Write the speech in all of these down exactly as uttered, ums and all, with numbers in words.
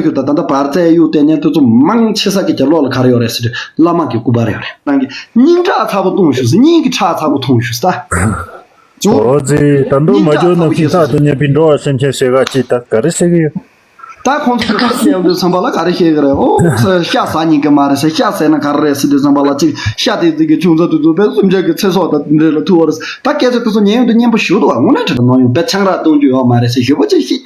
ཁྱོད་ད་ད་ལྟ་བར་རྩེ་གཡུག་བལྟས་ནས་དུས་ཚོད་མང་ཆེ་ས་གི་རྒྱབ་ལོགས་ལ་ག་རེ་ཡོད་རེད་ཟེར་དུས་བླ་མ་གི་སྐུ་པར་ཡོད་རེད། རང་གི་སྙིང་ཁྲག་ཚ་པོ་བཏུང་ཞུ་ཟེར། སྙིང་གི་ཁྲག་ཚ་པོ་བཏུང་ཞུ་ཟེར། ད་ཇོ། ཨོ་ཙི། ད་དུང་མ་འཇོག་ནམ་ཤི་ཐག་ཏུ་ཉེ་བའི་འགྲོ་བ་སེམས་ཅན་ཟེར་ག་ཅིག་ད་ག་རེ་ཟེར་གི་ཡོད། ད་ཁོང་ཚོ་ཁ་ཤས་ཡོང་དུས་ཙམ་པ་ལ་ག་རེ་བཤད་གི་རེད། ཨོ་ཟེར་ཤ་ཟ་ཉན་གི་མ་རེད་ཟེར། ཤ་ཟས་ན་ག་རེ་རེད་ཟེར་དུས་ཙམ་པ་ལ་ཅིག་ཤ་དེ་དེ་གི་ཆུང་ཙག་དེ་ཚོ་བས་སེམས་ཅན་གི་ཚེ་སྲོག་དང་དེ་འདྲ་ལ་ཐུག་པ་རེད། ད་སྐད་ཆ་དེ་ཚོ་ཉན་ཡོང་དུས་སྙན་པོ་ཞུ་འདུག་བ། དངོས་གནས་དྲང་གནང་ཡོང་བས་ཆང་རག་གཏོང་རྒྱུ་ཡོད་མ་རེད་ཟེར། ཞེ་པོ་ཅིག་ཤི།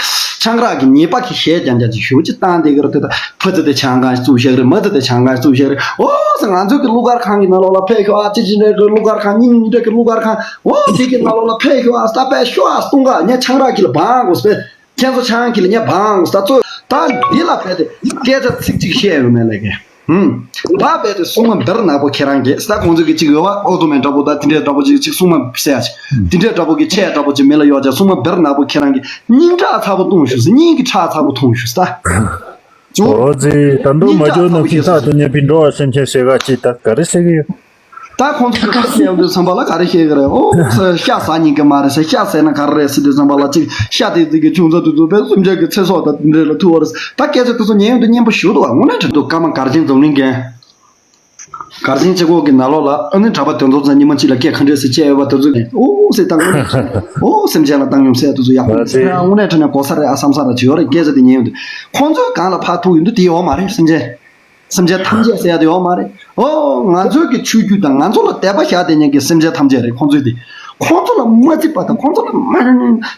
ཆང་རག་གི་ཉེས་པ་གི་གཞས་རྐྱང་རྐྱང་ཅིག་ཞེ་པོ་ཅིག་བཏང་བསྡད་གི་རེད། དེ་ད་ཕ་ཚི་དེ་ཆང་ཁང་བཙུགས་བཞག་རེད། མ་ཚི་དེ་ཆང་ཁང་བཙུགས་བཞག་རེད། ཨོ་ཟེར་ང་ཚོ་གི་གླུ་གར་ཁང་གི་ནང་ལོགས་ལ་ཕེབས་ཤོག་ཨ། ཅི་ཅི་འདྲ་གི་གླུ་གར་ཁང་། སྙིང་ཉེ་འདྲ་གི་གླུ་གར་ཁང་། ཨོ་དེ་གི་ནང་ལོགས་ལ་ཕེབས་ཤོག་ཨ། ས་པད་ཤོག་ཨ། སྟོང་ག་ཉེ་ཆང་རག་གི་ལ་བང་གོ་སྤེ། ཁྱེད་ཚོ་ཆང་གི་ལ་ཉེ་བང་གོ་ས་ཚོ། ད་འདི་ལ་ཕེབས་ཏེ་སྐད་ཆ་ཚིག་གཅིག་བཤད་ཡོད་མེད་ལས་ཀྱི། ཧུམ། ད་རྦད་དེ་སྲུང་མ་བེར་ནག་པོ་ཁྱེད་རང་གིས། ད་ཁོང་ཚོ་གི་གཅིག་ཡོད་བ། ཨོ་དོ་མེན་འདྲ་པོ་ད་དེ་འདྲའི་འདྲ་པོ་གཅིག་གཅིག་སྲུང་མ་ཟེར་ཡ་ཅིག་དེ་འདྲའི་འདྲ་པོ་གི་ཆས་འདྲ་པོ་གཅིག་མི་ལ་གཡོག་བྱས། སྲུང་མ་བེར་ནག་པོ་ཁྱེད་རང་གིས་སྙིང་ཁྲག་ཚ་པོ་བཏུང་ཞུ་ཟེར། སྙིང་གི་ཁྲག་ཚ་པོ་བཏུང་ཞུ་ཟེར། ད་ཇོ། ཨོ་ཙི། ད་དུང་མ་འཇོག་ནམ་ཤི་ཐག་ཏུ་ཉེ་བའི་འགྲོ་བ་སེམས་ཅན་ཟེར་ག་ཅིག་ད་ག་རེ་ཟེར་གི་ཡོད། ད་ཁོང་ཚོ་ཁ་ཤས་ཡོང་དུས་ཙམ་པ་ལ་ག་རེ་བཤད་གི་རེད། ཨོ་ཟེར་ཤ་ཟ་ཉན་གི་མ་རེད་ཟེར། ཤ་ཟས་ན་ག་རེ་རེད་ཟེར་དུས་ཙམ་པ་ལ་ཅིག་ཤ་དེ་དེ་གི་ཆུང་ཙག་དེ་ཚོ་བས་སེམས་ཅན་གི་ཚེ་སྲོག་དང་དེ་འདྲ་ལ་ཐུག་པ་རེད། ད་སྐད་ཆ་དེ་ཚོ་ཉན་ཡོང་དུས་སྙན་པོ་ཞུ་འདུག་བ། དངོས་གནས་དྲང་འདུག་སྐར་མ་གར་ཆེན་འཛམ་གླིང་རྒན། གར་ཆེན་གཅིག་པོ་གི་ནང་ལོགས་ལ་ཨ་ནི་གྲྭ་པ་དེ་ཚོ་ཚང་ཉི་མ་གཅིག་ལ་སྐད་ག་འདྲས་སེ་བཅད་ཡོད་པ་དེ་ཚོ་ནས་ཨོ་ཟེར་བཏང་། ཨོ་སེམས་ཅན་ལ་བཏང་སྙོམས་ཟེར་དེ་ཚོ་ཡག་པོ་ཨ་ཙི། དངོས་གནས་དྲང་གནས་གོ་ས་རེད་ཨ་བསམ་ས་ར་ཅིག་ཡོད་རེད། སྐད་ཆ་དེ་ཉན་ཡོང་དུས་ཁོང་ཚོའི་སྒང་ལ་ཕར་ཐུག་ཡོང་དུས་དེ་ཡོད་མ་རེད། སེམས་ཅན། སེམས་ཅན་ཐམས་ཅད་ཟེར་ཡ་དེ་ཡོད་མ་རེད། ཨོ་ང་ཚོའི་གི་ཆོས་བརྒྱུད་དང་ང་ཚོ་ལ་དད་པ་བཞག་བསྡད་མཁན་གྱི་སེམས་ཅན་ཐམས་ཅད་རེད། ཁོང་ཚོའི་དེ་ཁོང་ཚོ་ལ་མ་བརྩིས་པ་དང་ཁོང་ཚོ་ལ་མ་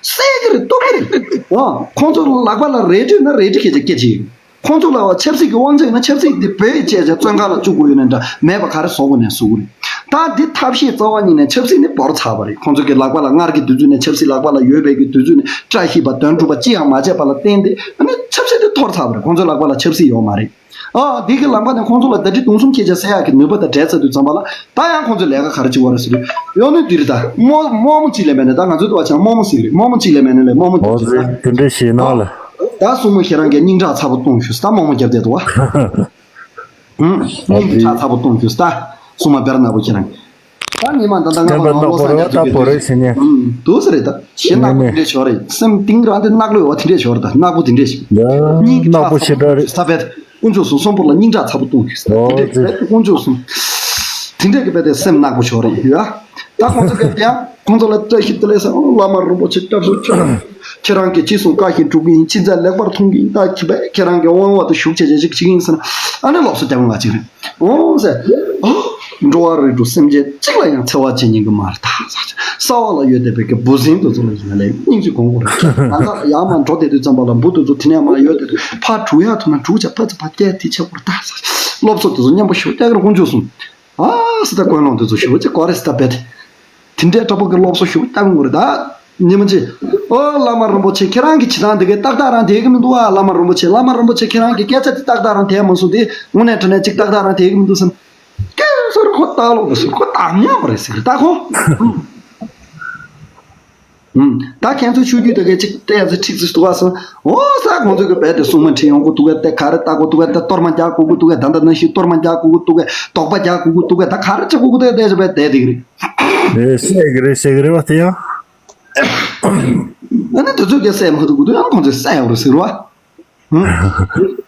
གསལ་གི་རེད། རྟོགས་གི་རེད། ཨོ་ཁོང་ཚོ་ལག་པ་ལ་རལ་གྲི་ཡོད་ན་རལ་གྲི་སྐད་ཆ་སྐད་ཆ་ཡིན། ཁོང་ཚོ་ལ་བ་ཆབ་སྲིད་ཀྱི་དབང་ཆ་ཡོད་ན་ཆབ་སྲིད་དེ་བོད་ཡིག་བཅས་བྱས་བཙོན་ཁང་ལ་བཅུག་དགོས་ཡོད་ནའི་འདྲ། མེད་པ་ག་རེ་བཟོ་དགོས་ནའི་བཟོ་གི་རེད། ད་འདི་ཐབས་ཤེས་རྩ་བ་ཉིད་ནས་ཆབ་སྲིད་ནི་བོར་ཚར་བ་རེད། ཁོང་ཚོ་གི་ལག་པ་ལ་སྔར་གྱི་དུས་ཚོད་ནས་ཆབ་སྲིད་ལག་པ་ལ་ཡོད་པའི་གི་དུས་ཚོད་ནས་བཀྲ་ཤིས་པ་དོན་གྲུབ་པ་ཅི་ཡང་མ་བྱས་པ་ལ་བརྟེན་ཏེ་ཨ་ནི་ཆབ་སྲིད་དེ་འཐོར་ཚར་བ་རེད། ཁོང་ཚོའི་ལག་པ་ལ་ཆབ་སྲིད་ཡོད་མ་རེད། ཨ་འདི་གི་ལམ་ཁ་ནས་ཁོང་ཚོ་ལ་ཟླ་སྒྲིལ་དུང་གསུམ་ཁྱེད་ཅག་བསད་ཡག་གི་ནུས་པ་དང་བྲལ་ཚར་དུས་ཙམ་པ་ལ་ད་ཡང་ཁོང་ཚོས་ལས་ཀ་ག་རེ་བྱེད་དགོས་རེད་ཟེར་དུས་གཡོ་ནི་འདི་རེད། ད་རྨོ་རྨོ་མོ་གཅིག་ལས་མེད་ནས་ད་ང་ཚོའི་དུ་བ་ཆང་རྨོ་མོ་ཟིག་རེད། རྨོ་མོ་གཅིག་ལས་མེད་ནས་ལས་རྨོ་མོ་ཨོ་རྒྱབ་ཙེ་ཟེར། དེ་འདྲ་ཞིག་ནང་ལ། ད་སྲུང་མ་ཁྱེད་རང་གིས་སྙིང་ཁྲག་ཚ་པོ་བཏུང་ཞུ་ཟེར། ད་རྨོ་མོ་རྒྱབ་བསྡད་འདུག་བ། ཧུམ། སྙིང་ཁྲག་ཚ་པོ་བཏུང་ཞུ་ཟེར། ད་སྲུང་མ་བེར་ནག་པོ་ཁྱེད་རང་། ད་ཉི་མ་ད་ལྟ་ང་བསྟན་པ་ལ་ནག་པོ་རེད་བ། ད་བོ་རེད་ཟེར་ཉན། ཧུམ། དུ་ཟེར་རེད། ད་ཞེ་ནག་པོ་དེ་འདྲས་ཞོར་རེད། སེམས་གཏིང་རང་དེ་ནག་ལོས་བ་དེ་འདྲས་ཞོར་ད་ནག་པོ་དེ་འདྲས་ཞིག་སྙིང་ཁྲག་ཚ་པོ་བཏུང་ཞུ་ཟེར། ད་བེད། དཀོན་མཆོག་གསུམ་གསོན་པོ་ལ་སྙིང་ཁྲག་ཚ་པོ་བཏུང་ཞུ་ཟེར། དེ་འདྲས་གི་བེད་དཀོན་མཆོག་གསུམ། དེ་འདྲས་གི་བེད་དེ་སེམས་ནག་པོ་ཞོར་རེད་ཡ། ད་ཁོང་ཚོ་གི་ཡང་ཁོང་ཚོ་ལ་བཀྲ་ཤིས་བདེ་ལེགས་ཟེར། བླ་མ་རིན་པོ་ཆེ་སྐྱབས་སུ་མཆི། ཁྱེད་རང་གིས་ཅི་གསུང་བཀའ་བཞིན་སྒྲུབ་ཀྱི་ཡིན། ཅི་མཛད་ལེགས་པར་མཐོང་གི་ཡིན། ད་ཁྱི་བས་ཁྱེད་རང་གི་དབང་བ་དུ་བཞུགས་བྱས་བྱས་ཅིག་བྱེད་ཀྱི་ཡིན་ཟེར་ན་ཨ་ནི་ལོགས་སུ་རྒྱབ་ང་ཅིག་རེད། འོང་ཟེར། འགྲོ་བ་རིགས་དྲུག་སེམས་ཅན་གཅིག་ལ་ཡང་འཚེ་བ་བྱེད་ཉན་གི་མ་རེད། ད་ས་ས་བ་ལ་ཡོད་བསྡད་པའི་གི་འབུ་སྲིན་དེ་ཚོ་ལ་ཡིན་ན་ལས་སྙིང་རྗེ་གོང་གོ་རེད། ང་ཚ་ཡར་མར་འགྲོ་བསྡད་དུས་ཙམ་པ་ལ་འབུ་དེ་ཚོ་དེ་ནས་མར་ཡོད་བསྡད་དུས་ཕར་དྲུག་ཡག་ཐུབ་ན་དྲུག་བྱ་ཕ་ཚ་ཕ་སྐད་དེ་ཆེ་གོ་རེད། ད་ས་སློབ་གསོ་དེ་ཚོ་མཉམ་པོ་ཞུ་སྐྱག་རེ་དཀོན་མཆོག་གསུམ། ཨ་སི་ད་ཀོན་ལོང་དེ་ཚོ་ཞུ་ཅེ་གོ་རེ་སི་ད་བེད། དེ་འདྲའི་འདྲ་པོ་གི་སློབ་གསོ་ཞུ་ལྟ་བུ་ངོ་རེ་ད། ཉི་མ་ཅིག་ཨོ་བླ་མ་རིན་པོ་ཆེ་ཁྱེད་རང་གི་བྱེད་སྟངས་དེ་གའི་ཏག་ཏག་རང་དེ་གི་མི་འདུག་ཨ། བླ་མ་རིན་པོ་ཆེ་བླ་མ་རིན་པོ་ཆེ་ཁྱེད་རང་གི་སྐད་ཆ་དེ་ཏག་ཏག་རང་དེ་མ་སོང་དེ་དངོས་གནས་དྲང་གནས་ཅིག་ཏག་ཏག་རང་དེ་གི་མི་འདུག་བསམ། སྐད་ཟེར་ཁོ་ཏག་ལོག་ཟེར་ཁོ་ཏག་ཉག་པ་རེད་ཟེར་ད་ཁོ། ད་ཁྱེད་ཚོ་ཆོས་བརྒྱུད་དེ་གའི་ཅིག་བལྟས་ཚེ་ཁྲིག་ཚིག་འདུག་ཨ་སོང་། ཨོ་ས་ཁོང་ཚོ་གི་བལ་དེ་སྲུང་མ་ཁྲིད་ཡོང་གི་འདུག་ག་དེ་ག་རེ་ལྟ་གོ་འདུག་ག་དེ་གཏོར་མ་རྒྱག་དགོས་ཀྱི་འདུག་ག་ད་ད་ནང་བཞིན་གཏོར་མ་རྒྱག་དགོས་ཀྱི་འདུག་ག་དོགས་པ་རྒྱག་དགོས་ཀྱི་འདུག་ག་ད་ག་རེ་བྱེད་དགོས་ཀྱི་འདུག་ག་དེ་ཚོ་བལ་བསྡད་དེ་གི་རེད། ཨེ་སྲས་ཀྱི་རེད་ཟེར་གི་རེད་བ་དེ་ཡང་། ཨ་ནི་དེ་ཚོས་ཀྱང་སྲས་མ་ཐུབ་ཀྱི་འདུག་ཡང་ཁོང་ཚོས་སྲས་ཡོད་རེད་ཟེར་བ།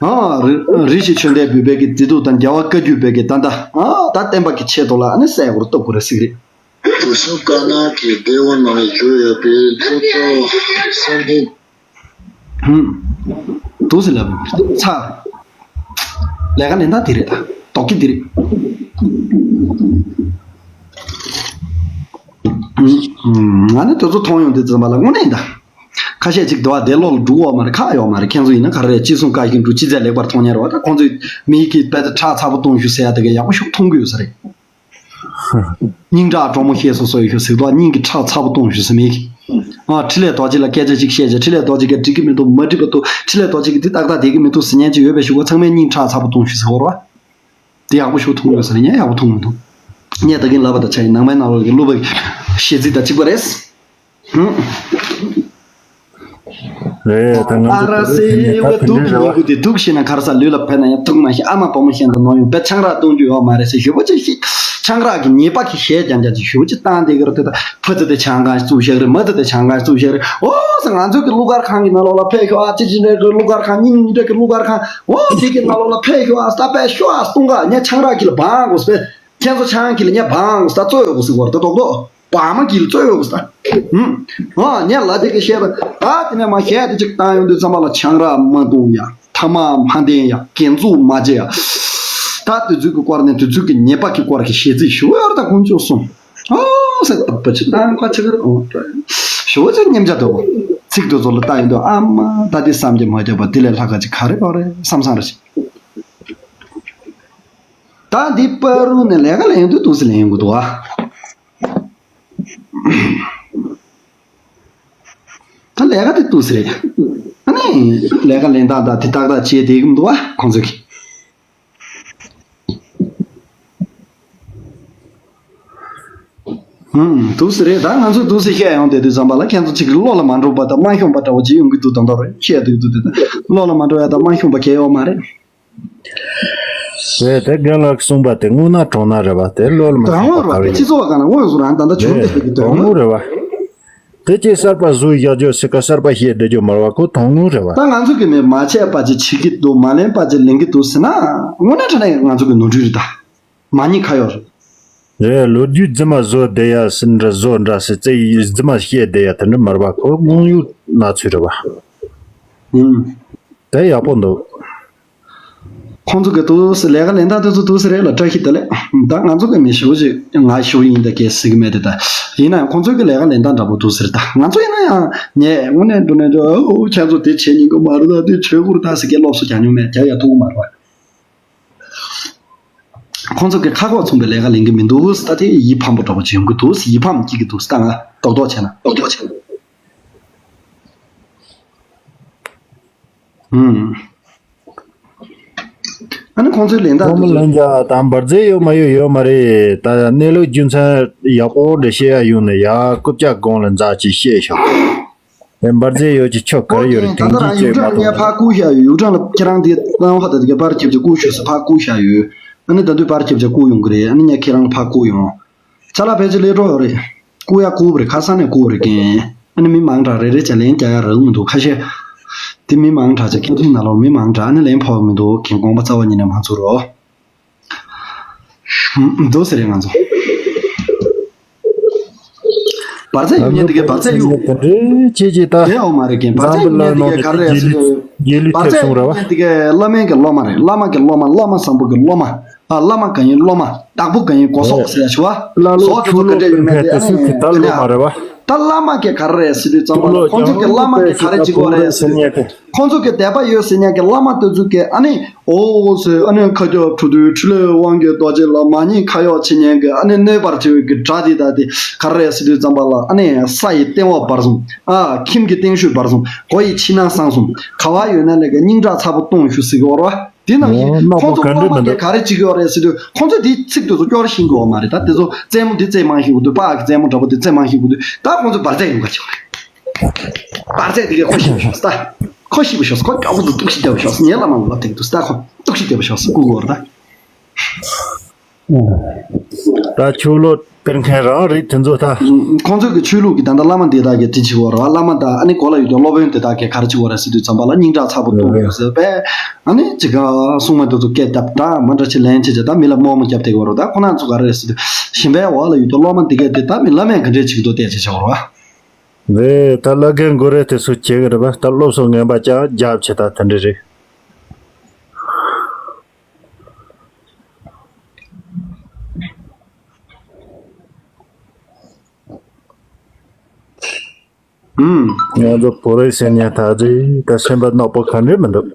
ཨ་རི་རི་ཞེས་ཆོས་འདས་བོད་པའི་གི་བདེ་སྡུག་དང་རྒྱལ་བ་བཀའ་བརྒྱུད་པའི་གི་ད་ལྟ་ཨ་ད་བསྟན་པ་གི་ཆེད་དུ་ལ་ཨ་ནི་སྲས་ཡོད་རེད་སྟོབས་དགོས་རེད་ཟེར་གི་རེད། དུས་གསུམ་དཀར་ནག་གི་བདེ་བ་ནང་བཞུགས་ཡོད་པའི་མཛོད་ཀྱི་སེམས་ལྡན། ཧུམ། དུ་སི་ལ་ཚ། ལས་ཀ་ལེན་སྟངས་དེ་རེད་ད། རྡོག་རྒྱུ་དེ་རེད། ང་ནི་དེ་ཚོ་མཐོང་ཡོང་དུས་ཙམ་པ་ལ་དངོས་གནས་ད། ཁ་ཤས་ཅིག་དུ་བ་དེ་ལོག་ལ་འགྲོ་གི་ཡོད་མ་རེད། ཁག་ཡོད་མ་རེད། ཁྱེད་ཚོ་ཡིན་ན་ག་རེ་རེད། ཅི་གསུང་བཀའ་བཞིན་འགྲོ་ཅི་མཛད་ལེགས་པར་མཐོང་ཉན་རེད་བ། ད་ཁོང་ཚོས་མི་གི་དཔེ་དེ་ཁྲག་ཚ་པོ་གཏོང་ཞུ་ཟེར་ཡ་དེ་ག་ཡག་པོ་ཞིག་མཐོང་གི་ཡོད་ས་རེད། སྙིང་ཁྲག་གྲོག་མོ་ཤེས་སོ་སོ་ཡོད་ཤོད་ཟེར་དོ། སྙིང་གི་ཁྲག་ཚ་པོ་གཏོང་ཞུ་ཟེར་མི་གི། ཨ་འཕྲིན་ལས་རྡོ་རྗེ་ལ་སྐད་ཆ་ཅིག་བཤད་བྱས་འཕྲིན་ལས་རྡོ་རྗེ་གིས་འགྲིག་གི་མི་འདུག་མ་འགྲིག་པ་འདུག་འཕྲིན་ལས་རྡོ་རྗེ་གིས་འདི་ཏག་ཏག་བསྡད་ཀྱི་མི་འདུག་ཟེར་མཁན་ཅིག་ཡོད་པའི་ཞུ་གོ། ཚང་མས་སྙིང་ཁྲག་ཚ་པོ་གཏོང་ཞུ་ཟེར་བ་རེད་བ། འདི་ཡག་པོ་ཞིག་མཐོང་ཡོད་ས་རེད། ངས་ཡག་པོ་མཐོང་མི་འདུག་ངས་ད་གིན་ལབ་པ་དང་ཆ་ཡི་ནང་པའི་ནང་ལོགས་ཀྱི་གླུ་པ་གི་གཞས་ཚིག་དང་གཅིག་པ་རེད། ཧུམ། རེད། ད་ང་ཨ་ཚོ་ར་སེ་བོད་དུག་གི་ཉེས་པོ་དེ་དུག་ཤེས་ན་ག་རེ་ཟ། ལུས་ལ་ཕན་ན་ཡང་དུག་མ་ཤེས། ཨ་མ་བུ་མོ་ཤེས་ན་ནོར་ཡོང་བས། ཆང་རག་གཏོང་རྒྱུ་ཡོད་མ་རེད་ཟེར། ཞེ་པོ་ཅིག་ཤེས། ཆང་རག་གི་ཉེས་པ་གི་གཞས་རྐྱང་རྐྱང་ཅིག་ཞེ་པོ་ཅིག་བཏང་བསྡད་ཀྱི་རེད། དེ་ད་ཕ་ཚོ་དེ་ཆང་ཁང་བཙུགས་བཞག་རེད། མ་ཚོ་དེ་ཆང་ཁང་བཙུགས་བཞག་རེད། ཨོ་ཟེར། ང་ཚོ་གི་གླུ་གར་ཁང་གི་ནང་ལོགས་ལ་ཕེབས་ཤོག་ཨ། ཅི་ཅི་འདྲ་གི་གླུ་གར་ཁང་། སྙིང་རྗེ་འདྲ་གི་གླུ་གར་ཁང་། ཨོ་དེ་གི་ནང་ལོགས་ལ་ཕེབས་ཤོག་ཨ། ད་ཕེབས་ཤོག་ཨ། སྟོང་ག་ཉ་ཆང་རག་གི་ལ་བང་གོ་སྤེ། ཁྱེད་ཚོ་ཆང་གི་ལ་ཉ་བང་གོ་ས་ཙོ་ཡོད་གོ་ཟེར་བར་ད་རྡོག་རྡོག་བ་མ་གིལ་རྩོད་འོས་ས། ཧུམ། ཨ་ཉ་ལ་དེ་གི་བཤད་པ། ད་དེ་ནས་མ་བཤད་དེ་ཅིག་བཏང་ཡོང་དུས་ཙམ་པ་ལ་ཆང་རག་མ་འཐུང་ཡ། ཐ་མག་མ་འཐེན་ཡ། གྱེན་འཛུགས་མ་བྱེད་ཡ། ད་དུས་ཚོད་ཀྱི་སྐོར་ནས་དུས་ཚོད་ཀྱི་ཉེས་པ་གི་སྐོར་གྱི་བཤད་ཚིག་ཞུ་ཡ་ར། ད་ཁོང་ཚོས་གསུངས། ཨོ་ཟེར་ད་པ་ཅི་ད་ཁ་ཅི་གར་ཨོ་ཞུ་བ་ཅིག་སྙེམས་བྱ་འདུག་ཚིག་དེ་ཚོ་ལ་ལྟ་ཡོང་དུས་ཨ་མ་ད་དེ་བསམ་གྱིས་མ་ཁྱབ་པ། དེ་ལས་ལྷག་ག་ཅིག་ག་རེ་ཡོད་རེད་བསམ་བསམ་ར་ཞིག་ད་འདི་པ་རུ་ནས་ལས་ཀ་ལེན་དུས་འདུག་སེ་ལེན་ཡོང་གི་འདུག་ཨ། ད་ལས་ཀ་དེ་འདུག་སེ་རེད། ཨ་ནི་ལས་ཀ་ལེན་སྟངས་དང་དེ་ཏག་ཏག་བྱས་བསྡད་ཀྱི་མི་འདུག་ཨ་ཁོང་ཚོ་གིས། ཧུམ། འདུག་སེ་རེད། ད་ང་ཚོ་འདུག་སེ་བཤད་ཡོང་བསྡད་དུས་ཙམ་པ་ལ་ཁྱེད་ཚོ་གཅིག་གི་བློ་ལ་མ་འགྲོ་བ་དང་མ་ཤོང་པ་འདྲ་བོ་ཅིག་ཡོང་གི་འདུག་ད་མདོར་བཤད་སྡོད་འདུག་དེ་ད་བློ་ལ་མ་འགྲོ་ཡ་དང་མ་ཤོང་པ་གང་ཡང་ཡོད་མ་རེད། རེད། དེ་རྒན་ལགས་གསུངས་པ་དེ་དངོས་ན་དྲང་ན་རེད་བ། དེ་བློ་ལ་མ་དྲང་ཤོང་བ་བ་ག་རེད། སྤྱི་ཚོགས་ག་ན་དངོས་སུ་རང་ད་ལྟ་བྱུང་བསྡད་པའི་གི་དོན་དངོས་རེད་བ། དེ་ཅིག་གསར་པ་བཟོས་བཞག་རྒྱུ་ཟེར་ག་གསར་པ་བཤད་བསྡད་རྒྱུ་མ་རེད་བ། ཁོ་དོན་དངོས་རེད་བ། ད་ང་ཚོ་གི་ནི་མ་བྱས་པ་ཅིག་བྱེད་ཀྱི་འདུག་མ་ལེན་པ་ཅིག་ལེན་གྱི་འདུག་ཟེར་ན་དངོས་གནས་དྲང་གནས་ང་ཚོ་གི་ནོར་འཁྲུལ་རེད་ད། མ་ཉེས་ཁ་གཡོག་རེད། རེད། ལོ་རྒྱུས་རྫུན་མ་བཟོ་བསྡད་ཡ་ཟེར་འདྲ་བཟོ་འདྲ་ཟེར་རྩེ་ཡི་རྫུན་མ་བཤད་བསྡད་ཡ་དེ་འདྲ་མ་རེད་བ། ཁོ་དངོས་ཡོད་གནས་ཚུལ་རེད་བ། ཨུམ། དེ་ཡག་པོ་འདུག་ཁོང་ཚོ་གི་འདུག་སེ་ལས་ཀ་ལེན་སྟངས་དེ་ཚོ་འདུག་སེ་རེད་ལ། བཀྲ་ཤིས་བདེ་ལེགས། ད་ང་ཚོ་གི་མི་ཞུ་ཞིག་ང་ཞུ་ཡིན་ད་གས་ཟེར་གི་མེད་དེ། ད་ཡིན་ན་ཡང་ཁོང་ཚོ་གི་ལས་ཀ་ལེན་སྟངས་འདྲ་པོ་འདུག་སེ་རེད། ད་ང་ཚོ་ཡིན་ན་ཡང་ངས་དངོས་གནས་དངོས་གནས་འདུག་ཨོ་ཁྱེད་ཚོ་དེ་བྱེད་ཉན་གི་མ་རེད། ད་དེ་བྱེད་དགོས་རེད་ད་ཟེར་གི་སློབ་གསོ་རྒྱག་མྱོང་མེད། རྒྱག་ཡ་ཐུབ་གི་མ་རེད་བ། ཁོང་ཚོ་གི་ཁ་ཁོག་མཚུངས་པའི་ལས་ཀ་ལེན་གི་མི་འདུག་ད་དེ་ཡིད་ཕམ་པོ་འདྲ་པོ་ཅིག་ཡོང་གི་འདུག་ཡིད་ཕམ་སྐྱེ་གི་འདུག་ད་ང་རྡོག་རྡོག་བྱས་ན། རྡོག་རྡོག་བྱས་ན། ཨུམ། ཨ་ནི་ཁོང་ཚོའི་ལེན་སྟངས་ཁོང་མོ་དེ་ཚོ། ལན་རྒྱག་དང་འབར་རྫས་ཡོད་མ་ཡོད་ཡོད་མ་རེད། ད་གནས་ལུགས་རྒྱུ་མཚན་ཡག་པོ་འདྲ་བཤད་ཡ་ཡོང་ནས་ཡ་རྐུབ་བཀྱག་སྒང་ལ་འཛག་ཅིག་བཤད་ཤོག་དེ་འབར་རྫས་ཡོད་ཀྱི་ཆོ་ག་རེ་ཡོད་རེད། ད་དེང་ལྟ་རང་དུས་ཡུག་བཅད་ཀྲང་མ་ལ་ངས་གཏོང་ཕར་རྒྱུ། བསྐུར་བཞག་ཡོད། ཡུག་ཀྲང་ལ་ཁྱེད་རང་དེ་གནང་བ་ད་དེ་ག་ཕར་ཁྱབ་བྱ་བསྐུར་ཤོག་ཟེར་ཕར་བསྐུར་བཞག་ཡོད། ཨ་ནི་ད་དུང་ཕར་ཁྱབ་བྱ་བསྐུར་ཡོང་གི་རེད། ཨ་ནི་ངས་ཁྱེད་རང་ལ་ཕར་བསྐུར་ཡོང་། ཅ་ལག་ཕལ་ཆེར་སླེབས་འགྲོ་ཡོད་རེད། བསྐུར་ཡ་བསྐུར་བ་རེད། ཁ་སང་ནས་བསྐུར་བ་རེད་རྒན། ཨ་ནི་མི་མང་དྲགས་རེ་རེ་བྱས་ལན་རྒྱག་ཡ་རག་གི་མི་འདུག་ཁ་ཤས་དེ་མི་མང་དྲགས་བྱས་སྐད་འཕྲིན་ནང་ལོགས་མི་མང་དྲགས། ཨ་ནི་ལན་ཕོག་མི་འདུག་རྒན་དགོངས་པ་རྩ་བ་ཉིད་ནས་མ་ཚོར་རོགས། འདུག་ཟེར་རེད་ང་ཚོ། འབར་རྫས་གཡུག་མཁན་དེ་གས་འབར་རྫས་གཡུག་དེ་འདྲའི་ཅི་ཅི་ལྟ། དེ་འོ་མ་རེད་རྒན། འབར་རྫས་གཡུག་མཁན་དེ་གས་ག་རེ་རེད་ཟེར་དུས། རྗེས་ལུས་འབར་ཐེབས་རྫས་སོང་ར་བ། གཡུག་མཁན་དེ་གས་བླ་མའི་གི་སློབ་མ་རེད། བླ་མ་གི་སློབ་མ། བླ་མ་བཟང་པོ་གི་སློབ་མ། ཨ་བླ་མ་གང་ཡིན་སློབ་མ། བདག་པོ་གང་ཡིན་སྒོ་ཟོག་ཟེར་ཡ་ཞུ་བ། ལ་ལོ་ཟོག་དེ་ཚོ་ཁྱུ་ལོ་ག་འདྲ་ཡོད་མེད་དེ་ཨ་ནི་ཁྱུ་ལོ་ག་འདྲ་སློབ་མ་རེད་བ། ད་བླ་མ་གི་ག་རེ་རེད་ཟེར་དུས་ཙམ་པ་ལ་ཁོང་ཚོ་གི་བླ་མ་གི་ག་རེ་བྱེད་དགོས་རེད་ཟེར་དུས། ཁོང་ཚོ་གི་དད་པ་ཡོད་ཟེར་མཁན་གྱི་བླ་མ་དེ་ཚོ་གིས་ཨ་ནི་ཨོ་ཟེར་ཨ་ནི་མཁའ་ཁྱབ་འགྲོ་དུས་འཕྲིན་ལས་དབང་གི་རྡོ་རྗེ་ལ་མ་ཉེས་ཁ་གཡོག་བྱེད་མཁན་གྱི་ཨ་ནི་གནོད་པར་བྱེད་པའི་གི་དགྲ་དེ་དག་དེ་ག་རེ་རེད་ཟེར་དུས་ཙམ་པ་ལ་ཨ་ནི་ས་ཡི་སྟེང་འོག་སྦར་གསུམ། ཨ་ཁྱིམ་གྱི་སྟེང་ཤུད་སྦར་གསུམ། སྒོ་ཡི་ཕྱི་ནང་གསང་གསུམ། ག་བ་ཡོད་ན་ལས་ཀ་སྙིང་ཁྲག་ཚ་པོ་གཏོང་ཞུ་ཟེར་གི་ཡོད་རེད་བ། དེ་ནང་བཞིན་ཁོང་ཚོ་སློབ་མ་གིས་ག་རེ་བྱེད་ཀྱི་ཡོད་རེད་ཟེར་དུས་ཁོང་ཚོས་དེའི་ཚིག་དེ་ཚོ་སྐྱོར་ཤེས་ཀྱི་ཡོད་མ་རེད། ད་དེ་ཚོ་རྩེད་མོ་འདི་རྩེད་མང་ཤེས་དགོས་དུས། པཱ་གི་རྩེད་མོ་འདྲ་པོ་དེ་རྩེད་མང་ཤེས་དགོས་དུས། ད་ཁོང་ཚོས་འབར་རྫས་ཡོང་ག་བྱེད་པ་རེད། འབར་རྫས་དེ་གས་ཁོ་ཤི་བ་ཤོག་ད། ཁོ་ཤི་བ་ཤོག་ཁོ་མགྱོགས་པོ་འདུག་གཏུག་ཤི་བརྒྱབ་བ་ཤོག་ངའི་བླ་མ་ལ་ལབ་དེ་གི་འདུག་ད་ཁོ་གཏུག་ཤི་བརྒྱབ་བ་ཤོག་ཟེར་བསྐུར་གི་ཡོད་རེད་ད། ད་ཆོས་ལུགས་སྤེལ་མཁན་རང་རེད་དེ་ཚོ་ད། ཁོང་ཚོ་གི་ཆོས་ལུགས་ཀྱི་ད་ལྟ་བླ་མ་འདི་དག་གི་དེ་བྱེད་དགོས་རེད་བ། བླ་མ་དང་ཨ་ནི་གོ་ལ་ཡོད་ཀྱང་སློབ་དཔོན་དེ་དག་གིས་ག་རེ་བྱེད་དགོས་རེད་ཟེར་དུས་ཙམ་པ་ལ་སྙིང་ཁྲག་ཚ་པོ་གཏོང་དགོས་ཟེར་བས། ཨ་ནི་ཅི་ག་སྲུང་མ་དེ་ཚོ་སྐད་བརྡབ་འདྲ་མ་འདྲ་ཅིག་ལན་བྱེད་བྱས་ད་མི་ལ་རྨོངས་མ་བརྒྱབ་བསྡད་ཀྱི་ཡོད་རེད་ད། ཁོ་རང་ཚོ་ག་རེ་རེད་ཟེར་དུས་ཞིང་པའི་འོག་ལ་ཡོད་ཀྱང་སློབ་མ་འདི་གས་དེ་ད་མི་བླ་མས་ག་འདྲས་བྱེད་ཀྱི་འདུག་བལྟས་བྱས་བྱས་པ་རེད་བ། རེད་ད། བླ་རྒན་མགོ་རེད་དེ་ཚོ་བྱེད་ཀྱི་རེད་བ། ད་སློབ་གསོ་ངན་པ་ཅག་རྒྱབ་བྱེད་ད་དེ་འདྲས་རེད། ཨུམ། ང་ཚོ་བོད་རིགས་ཟེར་མཁན་ད་རེས་ད་སེམས་པ་ནག་པོ་ག་འདྲས་མི་འདུག་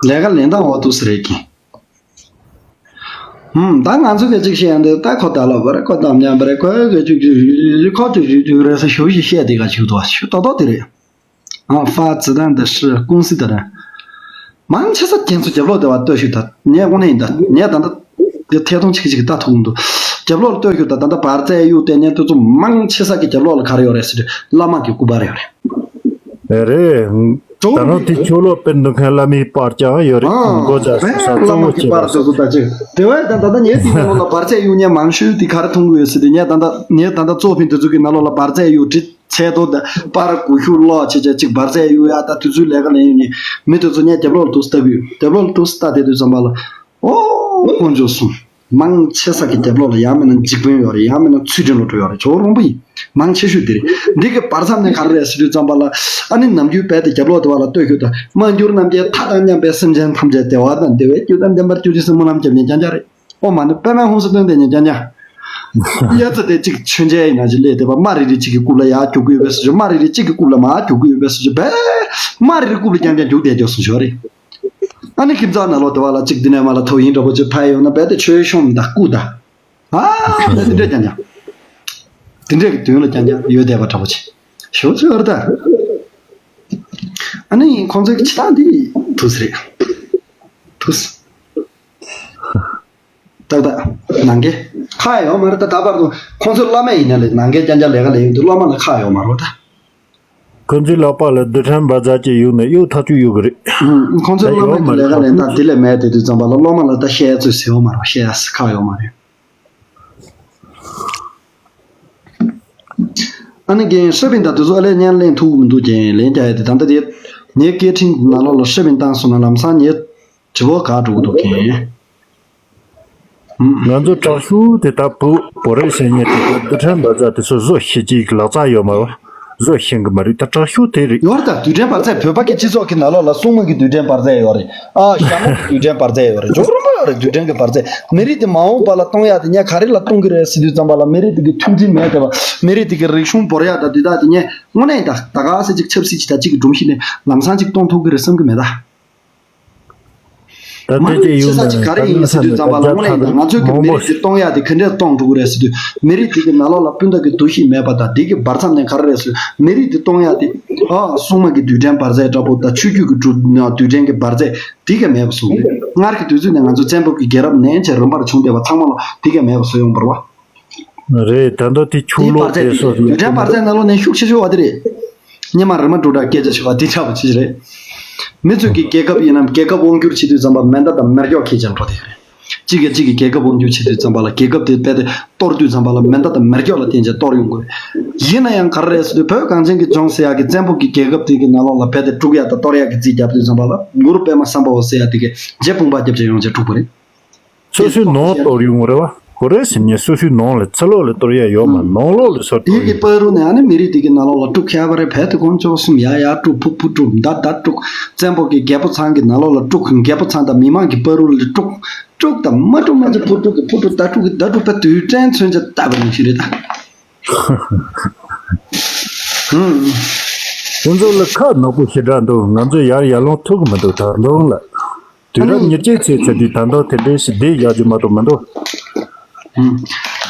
ལས་ཀ་ལེན་སྟངས་འོག་ཏུ་ཟེར་གྱིན། ཨུམ། ད་ང་ཚོ་གི་གཅིག་བཤད་ཡ་འདི་ད་ཁོ་ད་ལོ་བར་ཁོ་ད་མཉམ་པར་ཁོ་གི་གཅིག་གཅིག་ཁོ་གཅིག་གཅིག་གཅིག་རེད་ཟེར་ཞུ་ཞིག་བཤད་དེ་ག་ཞུ་དོ་ཞུ་ཏོག་ཏོག་དེ་རེད། ཨ་ཧྥ་ཙི་ཏན་དེ་ཧྲི་ཀུང་སི་དེ་རེད། མང་ཆེ་ས་ཁྱེད་ཚོ་རྒྱབ་ལོག་བདེ་བ་ལྟོས་ཤིག་ད་ངས་དངོས་གནས་ཡིན་ད་ངས་ད་ལྟ་དེ་ཐད་གཏོང་ཆིག་ཆིག་ལྟ་ཐུབ་མི་འདུག་རྒྱབ་ལོགས་ལ་ལྟོས་ཤོག་ད། ད་ལྟ་བར་ཙེ་གཡུག་བལྟས་ནས་དུས་ཚོད་མང་ཆེ་ས་གི་རྒྱབ་ལོགས་ལ་ག་རེ་ཡོད་རེད་ཟེར་དུས་བླ་མ་གི་སྐུ་པར་ཡོད་རེད། ཨེ་རེད། ད་ནང་དེ་ཆོས་ལོག་དཔེར་འདོན་མཁན་བླ་མའི་པར་ཀྱང་ཡོད་རེད། ཨང་། མགོ་བྱ་ས་ས་གཙོ་བོ་བྱས་པ་ཟེར། ད་ཅིག་དེ་བས་ད་ད་ལྟ་ངས་དེའི་ནང་ལོགས་ལ་བར་ཙེ་གཡུག་མཁན་མང་ཤོས་དེ་ག་རེ་མཐོང་གི་ཡོད་ཟེར་དུས། ངས་ད་ལྟ་ངས་ད་ལྟ་གཙོ་ཕིན་དེ་ཚོ་གི་ནང་ལོགས་ལ་བར་ཙེ་གཡུག་བྲིས། ཚད་མཐོ་ད་པར་གུ་ཤུ་ལོག་བྱས་བྱས་ཅིག་བར་ཙེ་གཡུག་ཡ། ད་དུས་ཚོད་ལས་ཀ་ལས་ཡོང་ནས་མི་དེ་ཚོ་ངས་རྒྱབ་ལོགས་ལ་འདུག་སེ་ལྟ་གི་ཡོད། རྒྱབ་ལོགས་ལ་འདུག་སེ་ལྟ་བསྡད་དུས་ཙམ་པ་ལ། ཨོ། དཀོན་མཆོག་གསུམ། མང་ཆེ་ས་གི་རྒྱབ་ལོགས་ལ་ཡང་མིན་ན་འཇིག་རྟེན་ཡོད་རེད། ཡང་མིན་ན་ཚུལ་ཁྲིམས་བློ་གྲོས་ཡོད་རེད། ཇོ་རོང་པོ་ཡིན། མང་ཆེ་ཤོས་འདི་རེད། འདི་གི་བར་མཚམས་ནས་ག་རེ་རེད་ཟེར་དུས་ཙམ་པ་ལ། ཨ་ནི་ནམ་རྒྱུན་རྦད་དེ་རྒྱབ་ལོགས་དེ་བ་ལ་ལྟོས་ཤོག་ད། མ་གྱུར་ནམ་མཁའི་མཐའ་དང་མཉམ་པའི་སེམས་ཅན་ཐམས་ཅད་བདེ་བ་དང་བདེ་བའི་རྒྱུ་དང་ལྡན་པར་གྱུར་ཅིག་ཟེར་སྨོན་ལམ་རྒྱབ་ནས་རྐྱང་རྐྱང་རེད། ཨོཾ་མ་ཎི་པདྨེ་ཧཱུྃ་ཟེར་འདོན་བསྡད་ནས་རྐྱང་རྐྱང་། དབྱར་རྩྭ་དེ་གཅིག་མཆོད་མཇལ་ཡིན་ན་ཅིག་སླེབས་བསྡད་པ། རྨ་རིལ་རིལ་གཅིག་གི་རྐུབ་ལ་ཡར་རྒྱུག་གི་ཡོད་པའི་བཟོ་བྱས། རྨ་རིལ་རིལ་གཅིག་གི་རྐུབ་ལ་མར་རྒྱུག་གི་ཡོད་པའི་བཟོ་བྱས། རྦད་རྨ་རིལ་རིལ་རྐུབ་ལ་རྐྱང་རྐྱང་རྒྱུག་བསྡད་རྒྱུ་བཟོ་བྱས་རེད། ཨ་ནི་ཁྱིམ་ཚང་ནང་ལོགས་དེ་བ་ལ་གཅིག་འདི་ནས་མར་ལ་ཐོ་ཡིན་འདྲ་པོ་ཅིག་ཕར་ཡོང་ན་རྦད་དེ་མཆོད་གཤོམ་དང་སྐུ་དང་། ཨ་ནི་འདི་འདྲས་རྐྱང་རྐྱང་། འདི་འདྲས་ཀྱི་དོན་ལ་རྐྱང་རྐྱང་ཡོད་བསྡད་པ་འདྲ་པོ་ཅིག་ཞུ་ཚོད་ཡོད་རེད་ད། ཨ་ནི་ཁོང་ཚོའི་ཆེ་ཐག་འདི་ཐུགས་སྲས། ཐུགས་སྲས། ཏག་ཏག་ནང་འགལ་ཁག་ཡོད་མ་རེད་ད། ད་བར་དུ་ཁོང་ཚོའི་བླ་མ་ཡིན་ན་ལས་ནང་འགལ་རྐྱང་རྐྱང་ལས་ཀ་ལས་ཡོང་དུས་བླ་མ་ལ་ཁག་ཡོད་མ་རེད་ད། ཁོ་ཚོའི་ལག་པ་ལ་རྡུལ་ཕྲན་འབར་འཛག་ཅིག་གཡུགས་ནས་གཡུག་ཐག་ཆོད་གཡུག་གི་རེད། ཨུམ། ཁོང་ཚོའི་བླ་མ་གི་ལས་ཀ་ལས་ད་དེ་ལས་མེད་དེ་དུས་ཙམ་པ་ལ་བླ་མ་ལ་ད་བཤད་ཚོད་ཟེར་ཡོད་མ་རེད། བཤད་ཡ་ཁག་ཡོད་མ་རེད། ཨ་ནི་རྒན་ཧྲི་པིན་ད་དུས་ཚོད་ཨ་ལས་བརྙན་ལེན་ཐུབ་མི་འདུག་རྒན་ལན་རྒྱག་ཡ་དེ་ད་ལྟ་དེ་ངའི་སྐད་འཕྲིན་ནང་ལོགས་ལ་ཧྲི་པིན་བཏང་སོང་ན་ལམ་སང་ངའི་དྲི་བ་ག་འགྲོ་གི་འདུག་རྒན། ང་ཚོ་དྲག་ཤུགས་དེ་ལྟ་བུ་བོ་རེ་ཟེར་མཁན་དེ་ཚོ་རྡུལ་ཕྲན་འབར་འཛག་དེ་ཚོ་བཟོ་ཤེས་ཀྱི་ལག་རྩལ་ཡོད་མ་རེད་བ། བཟོ་ཤེས་གི་མ་རེད། ད་དྲག་ཤུགས་དེ་རེད། ཡོད་རེད་ད། རྡུལ་ཕྲན་འབར་རྫས་བོད་པ་གི་སྤྱི་ཚོགས་ཀྱི་ནང་ལོགས་ལ་སྲུང་མ་གི་རྡུལ་ཕྲན་འབར་རྫས་ཡོད་རེད། ཨ་ཞྭ་མོ་གི་རྡུལ་ཕྲན་འབར་རྫས་ཡོད་རེད། ཇོ་རུ་མ་ཡོད་རེད། རྡུལ་ཕྲན་གྱི་འབར་རྫས། མི་རིགས་དེ་མ་འོངས་པ་ལ་གཏོང་ཡག་དེ་ངས་ག་རེ་ལ་གཏོང་གི་རེད་ཟེར་དུས་ཙམ་པ་ལ་མི་རིགས་དེ་གི་མཐུན་སྒྲིལ་མེད་བསྡད་པ། མི་རིགས་དེ་གི་རིག་གཞུང་བོར་ཡག་དང་དེ་དག་དེ་ངས་དངོས་གནས་ད་ད་ག་ཟེ་གཅིག་ཆབ་སྲིད་ཅིག་དང་གཅིག་གི་སྒྲོམ་གཞི་ནས་ལམ་སང་ཅིག་གཏོང་ཐུབ་ཀྱི་རེད་བསམ་གི་མེད་ད། ད་མ་ལྟོས་ནས་ཆེ་ས་ཅིག་ག་རེ་ཡིན་ཟེར་དུས་ཙམ་པ་ལ་དངོས་གནས་ཡིན་ན་ང་ཚོས་ཀྱི་མི་རིགས་འདི་གཏོང་ཡག་དེ་ག་འདྲས་གཏོང་འགྲོ་གི་རེད་ཟེར་དུས། མི་རིགས་འདི་གི་ནང་ལོགས་ལ་སྤུན་ཟླ་གི་འདུ་ཤེས་མེད་པ་དང་། འདི་གི་བར་མཚམས་ནས་ག་རེ་རེད་ཟེར། མི་རིགས་འདི་གཏོང་ཡག་དེ་ཨ་སྲུང་མ་གི་རྡུལ་ཕྲན་འབར་རྫས་འདྲ་པོ་དང་ཆོས་བརྒྱུད་ཀྱི་རྡུལ་རྡུལ་ཕྲན་གྱི་འབར་རྫས་འདི་ག་མེད་པ་བཟོ་གི་རེད། སྔར་གྱི་དུས་ཚོད་ནས་ང་ཚོ་བཙན་པོ་གི་རྒྱལ་རབས་ནས་བྱས་རིམ་པར་བྱུང་བསྡད་པ་ཚང་མ་ལ་འདི་ག་མེད་པ་བཟོ་ཡོང་བ་རེད་བ། རེད། ད་ལྟ་དེ་ཆུ་དེའི་ལོག་བར་ཆད་དེ་དེ་སོགས་རེད། རྡུལ་ཕྲན་བར་ཆད་ནང་ལོགས་ནས་ཤུགས་ཆེ་ཤོས་བ་དེ་རེད། སྙེ་མ་རི་མ་འབྲུག་སྒྲ་སྐད་ཆ་ཤོད་པ་དེ་འདྲ་བ་ཅིག་རེད། མི་ཚོས་ཀྱི་རྒྱལ་ཁབ་ཡིན་ནམ་རྒྱལ་ཁབ་དབང་བསྒྱུར་བྱེད་དུས་ཙམ་པ་མེ་མདའ་དང་མེ་སྒྱོགས་འཁྱེར་ཅིག་འགྲོ་དེ་རེད། གཅིག་གིས་གཅིག་གི་རྒྱལ་ཁབ་དབང་བསྒྱུར་བྱེད་དུས་ཙམ་པ་ལ་རྒྱལ་ཁབ་དེ་རྦད་དེ་གཏོར་དུས་ཙམ་པ་ལ་མེ་མདའ་དང་མེ་སྒྱོགས་ལ་བརྟེན་བྱས་གཏོར་ཡོང་དགོས་རེད། ཡིན་ན་ཡང་ག་རེ་རེད་ཟེར་དུས་བོད་གངས་ཅན་གྱི་ལྗོངས་ཟེར་ཡག་གི་བཙན་པོ་གི་རྒྱལ་ཁབ་དེ་གི་ནང་ལོགས་ལ་རྦད་དེ་དཀྲུག་ཡག་དང་གཏོར་ཡག་གི་རྩིས་བརྒྱབ་དུས་ཙམ་པ་ལ་གུ་རུ་པདྨ་སམ་བྷ་ཝ་ཟེར་ཡག་དེ་གི་རྗེ་དཔུང་པ་རྒྱབ་བྱས་ཡོང་བྱས་དཀྲུག་པ་རེད། སོ་སོའི་ནང་གཏོར་ཡོང་རེད་བ། གོ་རེ་ཟེར་ཉེ་སོ་སོའི་ནང་ལ་ཕྱི་ལོགས་ལ་གཏོར་ཡ་ཡོད་མ། ནང་ལོགས་ལ་སོ་དེ་གཏོར་གི་ཡོད། བར་དུ་ནས་ཨ་ནི་མི་རིགས་དེ་གི་ནང་ལོགས་ལ་དཀྲུག་ཁྱད་པར་རེ་བལ་དུ་གོང་ཆོག་གསུམ་ཡ་ཡ་དཀྲུག་ཕུག་ཕུག་དཀྲུག་མདའ་མདའ་དཀྲུག་བཙན་པོ་གི་རྒྱལ་པོ་ཚང་གི་ནང་ལོགས་ལ་དཀྲུག་རྒྱལ་པོ་ཚང་དང་མི་མང་གི་བར་དུ་ལ་དཀྲུག་དཀྲུག་དང་མ་དཀྲུག་མ་ཚོ་ཕུག་དཀྲུག་གི་ཕུག་དཀྲུག་མདའ་དཀྲུག་གི་མདའ་དཀྲུག་པ་དུས་དྲན་མཚོན་ཆ་ལྟ་བུ་ནང་བཞིན་རེད་ད། ཁྱོད་ཚོ་ལ་ཁ་ནག་པོ་ཞེ་དྲག་འདུག་ང་ཚོ་ཡར་ཡར་ལོངས་ཐུབ་གི་མི་འདུག་ད་དུང་ལ། དུས་རབས་ཉེར་གཅིག་ཚེས་ཚེས་དུས་ད་ལྟ་དེ་འདྲའི་ཞིག་བསྡད་ཡག་རྒྱུ་མ་གཏོགས་མི་འདུག་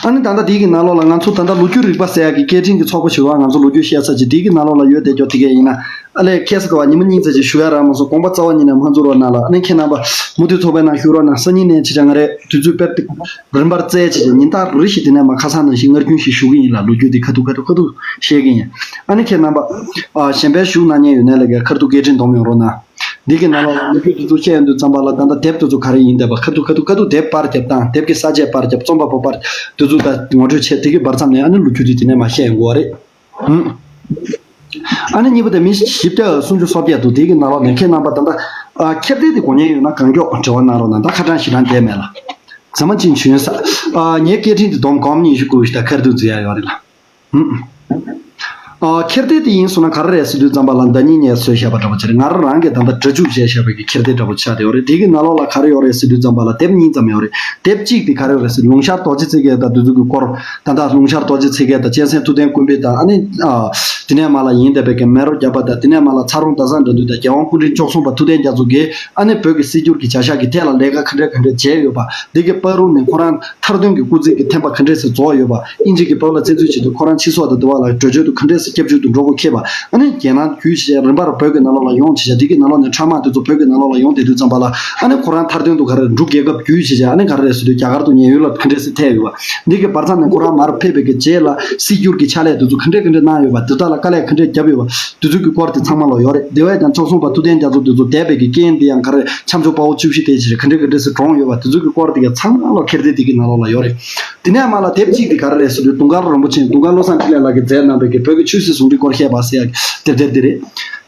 ཨ་ནི་ད་ལྟ་དེའི་གི་ནང་ལོགས་ལ་ང་ཚོ་ད་ལྟ་ལོ་རྒྱུས་རིག་པ་ཟེར་ཡག་གི་སྐད་འཕྲིན་གྱི་ཚོགས་པ་ཞིག་ཡོད། ང་ཚོ་ལོ་རྒྱུས་བཤད་ས་ཅིག་དེའི་གི་ནང་ལོགས་ལ་ཡོད་བསྡད་ཀྱོག་དེ་གས་ཡིན་ན་ཨ་ལས་ཁྱད་མཚར་བ་ཉི་མ་གཉིས་ཙམ་ཞིག་ཞུ་ཡ་རག་མ་སོང་། དགོངས་པ་རྩ་བ་ཉིད་ནས་མ་ཚོམ་རོགས་གནང་ལ། ཨ་ནི་ཁྱེད་རྣམ་པ་མུ་མཐུད་ཚོགས་པའི་ནང་ཞུགས་རོགས་གནང་། སང་ཉིན་ནས་ཅི་བྱ་ང་རེ་དུས་ཚོད་དཔེ་རིམ་པར་བཙལ་བྱས་ཉིན་ལྟར་རེ་བཞིན་དེ་ནས་མ་ཁ་སང་ནང་བཞིན་སྔར་རྒྱུན་ཞིག་ཞུ་གི་ཡིན་ལ། ལོ་རྒྱུས་དེ་ཁ་ཐུག་ཁ་ཐུག་ཁ་ཐུག་བཤད་གི་ཡིན། ཨ་ནི་ཁྱེད་རྣམ་པ་ཨ་གཞན་པའི་ཞུགས་གནང་མཁན་ཡོད་ན་ལས་ཀའི་ཁ་ཐུག་སྐད་འཕྲིན་སྡོམ་ཡོང་རོགས་གནང་། འདི་གི་ནང་ལོགས་ལ་མི་ཁྱོད་དེ་ཚོ་བཤད་ཡོང་དུས་ཙམ་པ་ལ་ད་ལྟ་དེབ་དེ་ཚོ་ག་རེ་ཡིན་བསྡད་པ་ཁ་ཐུག་ཁ་ཐུག་ཁ་ཐུག་དེབ་པར་རྒྱབ་དང་། དེབ་ཀྱི་ས་བཅད་པར་རྒྱབ། རྩོམ་པ་པོ་པར། དེ་ཚོ་ད་ངོ་སྤྲོད་བྱས། དེ་གི་བར་མཚམས་ནས་ཨ་ནི་ལོ་རྒྱུས་དེ་དེ་ནས་མ་བཤད་ཡོང་གི་རེད། ཨ་ནི་གཉིས་པ་དེ་མི་བཞི་བརྒྱ་སུམ་ཅུ་སོ་བརྒྱད་འདུག་དེ་གི་ནང་ལོགས་ནས་ཁྱེད་རྣམ་པ་ད་ལྟ་ཨ་ཁྱེར་ཏེ་དེ་དགོས་མཁན་ཡོད་ན་གང་མགྱོགས་འབྲེལ་བ་གནང་རོགས་གནང་། ད་ཁ་གྲངས་ཞེ་དྲག་བསྡད་མེད་ལ། ཟ་མ་ཅིན་བྱོན་ས། ཨ་ངའི་སྐད་འཕྲིན་དེ་སྡོམ་སྒོམ་ཉི་ཤུ་དགུ་ཞིག་ད་ཁ་ཐུག་འཛུལ་ཡ་ཡོད་རེད་ལ། ཨ་ཁྱེར་ཏེ་དེ་ཡིན་སོང་ན་ག་རེ་རེད་ཟེར་དུས་ཙམ་པ་ལ་ཟླ་ཉིན་ངས་བཟོས་བཞག་པ་འདྲ་པོ་ཅིག་རེད། ང་རང་རང་གིས་ད་ལྟ་སྒྲ་འཇུག་བྱས་བཞག་པའི་གི་ཁྱེར་ཏེ་འདྲ་པོ་ཆགས་བསྡད་ཡོད་རེད། དེ་གི་ནང་ལོགས་ལ་ག་རེ་ཡོད་རེད་ཟེར་དུས་ཙམ་པ་ལ་དེབ་གཉིས་ཙམ་ཡོད་རེད། དེབ་གཅིག་དེ་ག་རེ་ཡོད་རེད་ཟེར། ལུང་ཤར་རྡོ་རྗེ་ཚེ་རྒྱལ་དང་དེ་ཚོ་གི་སྐོར། ད་ལྟ་ལུང་ཤར་རྡོ་རྗེ་ཚེ་རྒྱལ་དང་གཅན་གཟན་ཐུབ་བསྟན་ཀུན་འཕེལ་དང་། ཨ་ནི་ཨ་དེ་ནས་མར་ལ་ཡིན་བསྡད་པའི་གི་མེ་རོ་བརྒྱ་པ་དང་། དེ་ནས་མར་ལ་ཚ་རོང་ཟླ་བཟང་དགྲ་འདུལ་དང་རྒྱལ་དབང་སྐུ་ཕྲེང་བཅུ་གསུམ་པ་ཐུབ་བསྟན་རྒྱ་མཚོ་གིས་ཨ་ནི་བོད་ཀྱི་སྲིད་འགྱུར་གྱི་བྱ་གཞག་གི་ཐད་ལ་ལས་ཀ་ག་འདྲ་ག་འདྲ་བྱས་ཡོད་པ། འདི་གི་བར་དུ་ནས་ཁོ་རང་མཐར་དོན་གྱི་སྐུ་ཚེ་གི་ཐེམ་པ་ག་འདྲས་སེ་རྫོགས་ཡོད་པ། དབྱིན་ཇི་གིས་བོད་ལ་བཙན་འཛུལ་བྱེད་དུས་ཁོ་རང་ཕྱི་སོག་དང་དེ་བ་ལ་བྲོས་བྱོལ་དུ་ག་འདྲས་ སྐྱབས་བཅོལ་དུ་འགྲོ་དགོས་ཁེལ་བ། ཨ་ནི་རྒྱལ་ནང་བརྒྱུད་བྱས་རིམ་པར་བོད་ཀྱི་ནང་ལོགས་ལ་ཡོང་བྱས་བྱས་འདི་གི་ནང་ལོགས་ནས་ཁྲག་དམག་དེ་ཚོ་བོད་ཀྱི་ནང་ལོགས་ལ་ཡོང་བསྡད་དུས་ཙམ་པ་ལ། ཨ་ནི་ཁོ་རང་མཐར་དོན་དུ་ག་རེ་འབྲུག་རྒྱལ་ཁབ་བརྒྱུད་བྱས་བྱས། ཨ་ནི་ག་རེ་རེད་ཟེར་དུས་རྒྱ་གར་དུ་ཉེན་གཡོལ་ལ་ག་འདྲས་སེ་ཐལ་ཡོད་བ། འདི་གི་བར་མཚམས་ནས་ཁོ་རང་མར་ཕེབས་པའི་གི་རྗེས་ལ་སྲིད་སྐྱོང་གི་ཕྱག་ལས་དེ་ཚོ་ག་འདྲས་ག་འདྲས་གནང་ཡོད་བ། དེ་དག་ལ་དཀའ་ལས་ག་འདྲས་བརྒྱབ་ཡོད་བ། དེ་ཚོ་གི་སྐོར་དེ་ཚང་མ་ལོག་ཡོད་རེད། དེ་བས་ཀྱང་ཚོགས་ཟུར་པ་ཐུབ་བསྟན་རྒྱ་མཚོ་དེ་ཚོ་འདས་པའི་གི་རྐྱེན་དེ་ཡང་ག་རེ་འཆམ་ཕྱོགས་དཔའ་བོ་བཅུ་བཞི་དེ་ཕྱིར་ག་འདྲས་ག་འདྲས་སུ་གྲོངས་ཡོད་བ། དེ་ཚོ་གི་སྐོར་དེ་ཡང་ཚང་མ་ལོག་ཁེར་སྡེ་དེ་གི་ནང་ལོགས་ལ་ཡོད་རེད། དེ་ནས་མར་ལ་དེབ་གཅིག་དེ་ག་རེ་རེད་ཟེར་དུས་དུང་དཀར་རིན་པོ་ཆེ་དུང་དཀར་བློ་བཟང་འཕྲིན་ལས་ལགས་ཀྱིས་མཛད་གནང་བའི་གི་བོད་ཀྱི་ཆོས་སྲིད་ཟུང་འབྲེལ་སྐོར་བཤད་པ་ཟེར་ཡག་དེབ་ཐེར་དེ་རེད།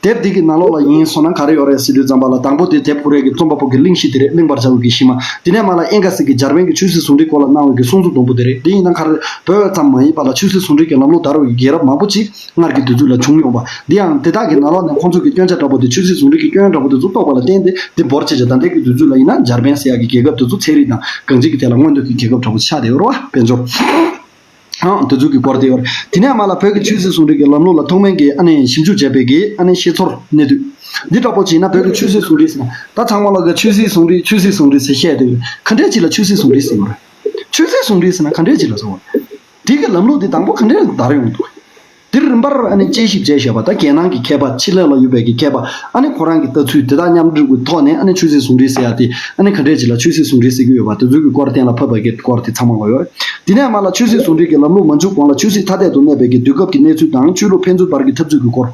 དེབ་འདི་གི་ནང་ལོགས་ལ་ཡིན་སོང་ན་ག་རེ་ཡོད་རེད་ཟེར་དུས་ཙམ་པ་ལ། དང་པོ་དེ་དེབ་ཁོ་རའི་གི་རྩོམ་པ་པོ་གི་གླེང་གཞི་དེ་རེད། གླིང་བར་བྱ་བའི་གི་གཞི་མ། དེ་ནས་མར་ལ་ཨེན་ག་སི་གི་འཇར་པན་གྱི་ཆོས་སྲིད་ཟུང་འབྲེལ་སྐོར་ལ་གནང་བའི་གི་གསུང་ཚུལ་དུམ་བུ་དེ་རེད། དེ་ཡིན་ན་ག་རེ་བོད་ཙམ་མ་ཡིན་པ་ལ་ཆོས་སྲིད་ཟུང་འབྲེལ་གྱི་ལམ་ལུགས་དར་བའི་གི་རྒྱལ་རབས་མང་པོ་ཅིག་སྔར་གྱི་དུས་ཚོད་ལ་བྱུང་ཡོང་བ། འདི་ཡང་དེ་དག་གི་ནང་ལོགས་ནས་ཁོང་ཚོ་གི་སྐྱོན་ཆ་འདྲ་པོ་དེ། ཆོས་སྲིད་ཟུང་འབྲེལ་གྱི་སྐྱོན་འདྲ་པོ་དེ་ཚོ་རྟོགས་པ་ལ་བརྟེན་ཏེ། དེ་འབོར་ཆེ་ཆེ་ད་ལྟའི་གི་དུས་ཚོད་ལ་ཡིན་ན་འཇར་པན་ཟེར་ཡག་གི་རྒྱལ་ཁབ་དེ་ཚོ་ཚན་རིག་དང་གང་ཅིའི་གི་ཐད་ལ་མངོན་འདོད་ཀྱི་རྒྱལ་ཁབ་འདྲ་པོ་ཆགས་བསྡད་ཡོད་རེད་བ། དཔལ་འབྱོར། ཨང་། དེ་ཚོ་གི་སྐོར་དེ་ཡོད་རེད། དེ་ནས་མར་ལ་བོད་ཀྱི་ཆོས་སྲིད་ཟུང་འབྲེལ་གྱི་ལམ་ལུགས་ལ་ཐོག་མའི་གི་ཨ་ནི་ཞིབ་འཇུག་བྱས་པའི་གི་ཨ་ནི་ཤེས་ཚོར་གནས་དུས། འདི་འདྲ་པོ་བྱས་ན་བོད་ཀྱི་ཆོས་སྲིད་ཟུང་འབྲེལ་ཟེར་ན། ད་ཚང་མ་ལ་གི་ཆོས་སྲིད་ཟུང་འབྲེལ་ཆོས་སྲིད་ཟུང་འབྲེལ་ཟེར་བཤད་དུས། ག་འདྲས་ཅིག་ལ་ཆོས་སྲིད་ཟུང་འབྲེལ་ཟེར་ཡོད་རེད། ཆོས་སྲིད་ཟུང་འབྲེལ་ཟེར་ན་ག་འདྲས་ཅིག་ལ་ཟེར་བ། དེ་གི་ལམ་ལུགས་དེ་དང་པོ་ག་འདྲས་དར་ཡོང་འདུག་དེར་རིམ་པར་ཨ་ནི་དཔྱད་ཞིབ་བྱས་བཞག་པ་དང་། རྒྱལ་ནང་གི་མཁས་པ། ཕྱི་ལོགས་ལ་ཡོད་པའི་གི་མཁས་པ། ཨ་ནི་ཁོ་རང་གི་ལྟ་ཚུལ་དེ་དག་མཉམ་སྒྲུབ་ཀྱི་ཐོག་ནས། ཨ་ནི་ཆོས་སྲིད་ཟུང་འབྲེལ་ཟེར་ཡ་དེ་ཨ་ནི་ག་འདྲས་ཅིག་ལ་ཆོས་སྲིད་ཟུང་འབྲེལ་ཟེར་གྱི་ཡོད་པ། དེ་ཚོའི་གི་སྐོར་གཏན་ལ་ཕབ་པའི་གི་སྐོར་དེ་ཚང་མ་ལ་ཡོད་རེད། དེ་ནས་མར་ལ་ཆོས་སྲིད་ཟུང་འབྲེལ་གྱི་ལམ་ལུགས་མ་འཇུག་གོང་ལ་ཆོས་སྲིད་ཐ་དད་དུ་གནས་པའི་གི་དུས་སྐབས་ཀྱི་གནས་ཚུལ་དང་། ཆོས་ལུགས་ཕན་ཚུན་བར་གྱི་འཐབ་རྩོད་ཀྱི་སྐོར།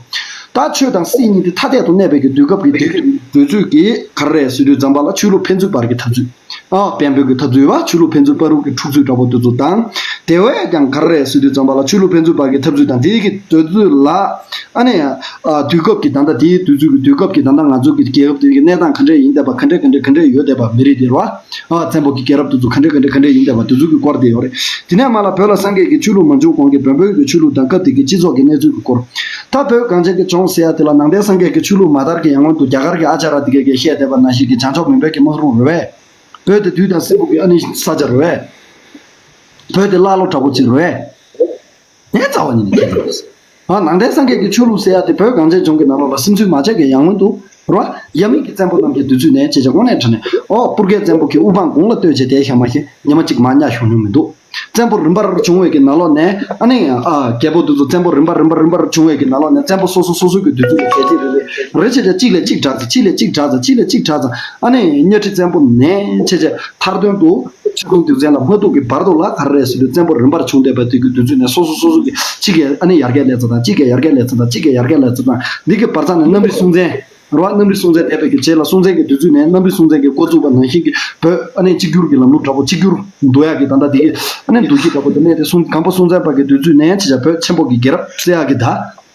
ད་ཆོས་དང་སྲིད་གཉིས་དེ་ཐ་དད་དུ་གནས་པའི་གི་དུས་སྐབས་ཀྱི་དེ་གི་དུས་ཚོད་ཀྱི་ག་རེ་རེད་ཟེར་དུས་ཙམ་པ་ལ། ཆོས་ལུགས་ཕན་ཚུན་བར་གྱི་འཐབ་རྩོད། ཨ། བན་བོན་གྱི་འཐབ་རྩོད་བ། ཆོས་ལུགས་ཕན་ཚུན་བར་གྱི་འཁྲུག་རྩོད་འདྲ་པོ་དེ་ཚོ་དང་། དེ་བས་ཀྱང་ག་རེ་རེད་ཟེར་དུས་ཙམ་པ་ལ། ཆོས་ལུགས་ཕན་ཚུན་བར་གྱི་འཐབ་རྩོད་དང་། དེའི་གི་དུས་ཚོད་ལ། ཨ་ནི། ཨ། དུས་སྐབས་ཀྱི་ད་ལྟ་དེའི་དུས་ཚོད་ཀྱི་དུས་སྐབས་ཀྱི་ད་ལྟ་ང་ཚོ་གི་རྒྱལ་ཁབ་དེ་གི་གནས་སྟངས་ག་འདྲས་ཡིན་བསྡད་པ། ག་འདྲས་ག་འདྲས་ག་འདྲས་ཡོད་བསྡད་པ། མི་རིགས་དེ་རེད་བ། ཨ། བཙན་པོ་གི་རྒྱལ་རབས་དེ་ཚོ་ག་འདྲས་ག་འདྲས་ག་འདྲས་ཡིན་བསྡད་པ། དེ་ཚོ་གི་སྐོར་དེ་ཡོད་རེད། དེ་ནས་མར་ལ་བོད་ལ་སངས་རྒྱས་ཀྱི་ཆོས་ལུགས་མ་འཇུག་གོང་གི་བོན་པོའི་གི་ཆོས་ལུགས་དང་སྐབས་དེ་གི་སྤྱི་ཚོགས་ཀྱི་གནས་ཚུལ་གྱི་སྐོར། ད་བོད་གངས་ཅན་གྱི་ལྗོངས་ཟེར་ཡ་དེ་ལ་ནང་བསྟན་སངས་རྒྱས་ཀྱི་ཆོས་ལུགས་མ་དར་གྱི་ཡང་སྔོན་དུ་རྒྱ་གར་གྱི་ཨ་ཅཱ་ར་དེ་གས་ཀྱིས་བཤད་བསྡད་པ་ནང་བཞིན་གྱི་བྱང་ཕྱོགས་མུན་པའི་གི་སྨག་རུམ་རེད་བས། བོད་དེ་བདུད་དང་སྲིན་པོ་གི་ཨ་ནི་ས་ཆ་རེད་བས། བོད་དེ་ཀླ་ཀློ་འདྲ་པོ་ཅིག་རེད་བས། དེ་རྩ་བ་ཉིད་ནས་ཁྱད་པར་ཡོད། ཨ། ནང་བསྟན་སངས་རྒྱས་ཀྱི་ཆོས་ལུགས་ཟེར་ཡ་དེ་བོད་གངས་ཅན་ལྗོངས་ཀྱི་ནང་ལོགས་ལ་སིམ་འཛུལ་མ་བྱས་ཀྱི་ཡང་སྔོན་དུ་རེད་བ། ཡབ་མེས་ཀྱི་བཙན་པོ་རྣམས་ཀྱི་དུས་ཚོད་ནས་བྱས་བྱས་དངོས་གནས་དྲང་གནས། ཨོ། སྤུར་རྒྱལ་བཙན་པོ་གི་དབུ་འཕང་དགུང་ལ་བསྟོད་བྱས་དེ་བཞག་མ་ཤེས་ཉི་མ་གཅིག་མར་བརྙ་ཤོར་མྱོང་མི་འདུག་བཙན་པོ་རིམ་པར་བྱུང་བའི་གི་ནང་ལོགས་ནས། ཨ་ནི། ཨ། རྒྱལ་པོ་དེ་ཚོ་བཙན་པོ་རིམ་པར་རིམ་པར་རིམ་པར་བྱུང་བའི་གི་ནང་ལོགས་ནས། བཙན་པོ་སོ་སོ་སོ་སོ་གི་དུས་ཚོད་ལ་གལ་ཆེ་རེ་རེ་རེ་བྱས་བྱས་གཅིག་ལས་གཅིག་དྲག་ཙམ། གཅིག་ལས་གཅིག་དྲག་ཙམ། གཅིག་ལས་གཅིག་དྲག་ཙམ། ཨ་ནི་གཉའ་ཁྲི་བཙན་པོ་ནས་བྱས་བྱས་མཐར་དོན་དུ་ཆོས་ཀུན་རྡུལ་ཚོན་ལ་མ་ཐུག་གི་བར་དུ་ལ་ག་རེ་རེད་ཟེར་དུས། བཙན་པོ་རིམ་པར་བྱུང་བསྡད་པ་དེ་གི་དུས་ཚོད་ནས་སོ་སོ་སོ་སོ་གི་གཅིག་གིས་ཨ་ནི་ཡར་རྒྱས་སླེབས་ཚར་དང་། གཅིག་གིས་ཡར་རྒྱས་སླེབས་ཚར་དང་། གཅིག་གིས་ཡར་རྒྱས་སླེབས་ཚར་དང་། འདི་གི་བར་མཚམས་ནས་གནམ་རི་སྲོང་བཙན། རེད་བ། གནམ་རི་སྲོང་བཙན་འདས་པའི་གི་རྗེས་ལ། སྲོང་བཙན་གྱི་དུས་ཚོད་ནས་གནམ་རི་སྲོང་བཙན་གྱིས་འགོ་བཙུགས་པ་ནང་བཞིན་གྱི་བོད་ཨ་ནི་གཅིག་གྱུར་གྱི་ལམ་ལུགས་འདྲ་པོ། གཅིག་གྱུར་འདུ་ཡག་གི་ད་ལྟ་དེ་གི་ཨ་ནི་འདུ་ཤེས་འདྲ་པོ་དེ་གནས་ཏེ། སྲོང་སྒམ་པོ་སྲོང་བཙན་པ་གི་དུས་ཚོད་ནས་བྱས་བྱས་བོད་ཆེན་པོ་གི་རྒྱལ་རབས་ཟེར་ཡག་གི་ད་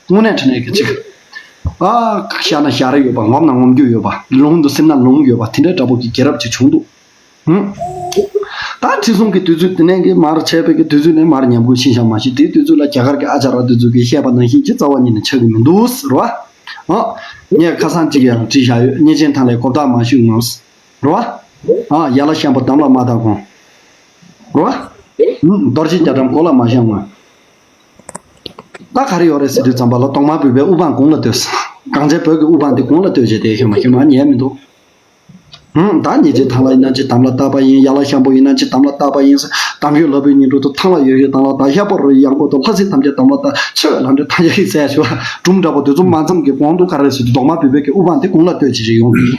དངོས་གནས་དྲང་གནས་ཀྱི་གཅིག་ཨ། ཤར་ན་ཤར་ཡོད་པ། ངོམ་ན་ངོམ་རྒྱུ་ཡོད་པ། ལུང་དུ་སིམ་ན་ལུང་ཡོད་པ། དེ་འདྲའི་འདྲ་པོ་གི་རྒྱལ་རབས་ཅིག་བྱུང་འདུག་ཧུམ། ད་ཁྲི་སྲོང་གི་དུས་ཚོད་དེ་ནས་གི་མར་བྱས་པའི་གི་དུས་ཚོད་ནས་མར་ཉམས་རྒུད་ཕྱིན་བཞག་མ་གཞི། དེའི་དུས་ཚོད་ལ་རྒྱ་གར་གྱི་ཨ་ཅཱ་ར་དེ་ཚོ་གིས་བཤད་པ་ནང་བཞིན་གྱི་རྩ་བ་ཉིད་ནས་ཆགས་ཀྱི་མི་འདུག་ཟེར་བ། ཨ། ངས་ཁ་སང་གཅིག་ཡང་བྲིས་བཞག་ཡོད། གཉན་ཆེན་ཐང་ལས་གོ་བརྡ་མ་ཞུས་སྔོན། རེད་བ། ཨ། ཡ་ལ་ཤམ་པོ་དམ་ལ་མ་བཏགས་གོང་། རེད་བ། ཧུམ། རྡོ་རྗེ་རྒྱ་གྲམ་གོ་ལ་མ་བཞེངས་སྔོན། ད་ག་རེ་ཡོད་རེད་ཟེར་དུས་ཙམ་པ་ལ། གདོང་དམར་བོད་པའི་དབུ་འཕང་དགུང་ལ་བསྟོད། གངས་ཅན་བོད་ཀྱི་དབུ་འཕང་འདི་དགུང་ལ་བསྟོད་བྱས་དེ་ཤོད་མ་ཤོད་མ་ཉན་མི་འདུག་ཧུམ། ད་ཉེ་ཆར་ཐང་ལ་ཡིན་ན་ཅི་དམ་ལ་བཏགས་པ་ཡིན། ཡ་ལ་ཤམ་པོ་ཡིན་ན་ཅི་དམ་ལ་བཏགས་པ་ཡིན། དམ་ཆོས་ལྷ་བུའི་སྙིང་དྲུང་དུ། ཐང་ལ་ཡོད་ཡོད་དམ་ལ་བཏགས། ཤ་པོ་རི་ཡང་པོ་དུ། ལྷ་སྲིན་ཐམས་ཅད་དམ་ལ་བཏགས། ཆོས་ལྷ་འདྲེ་ཐང་ཡ་ཡི་ཟས་ཞུ་བ་སྒྲུང་འདྲ་པོ་དེ་ཚོ་མ་འཛོམས་ཀྱི་གོང་དུ་ག་རེ་ཟེར་དུས། གདོང་དམར་བོད་པའི་གི་དབུ་འཕང་དེ་དགུང་ལ་བསྟོད་ཅིག་རེ་ཡོང་དུས་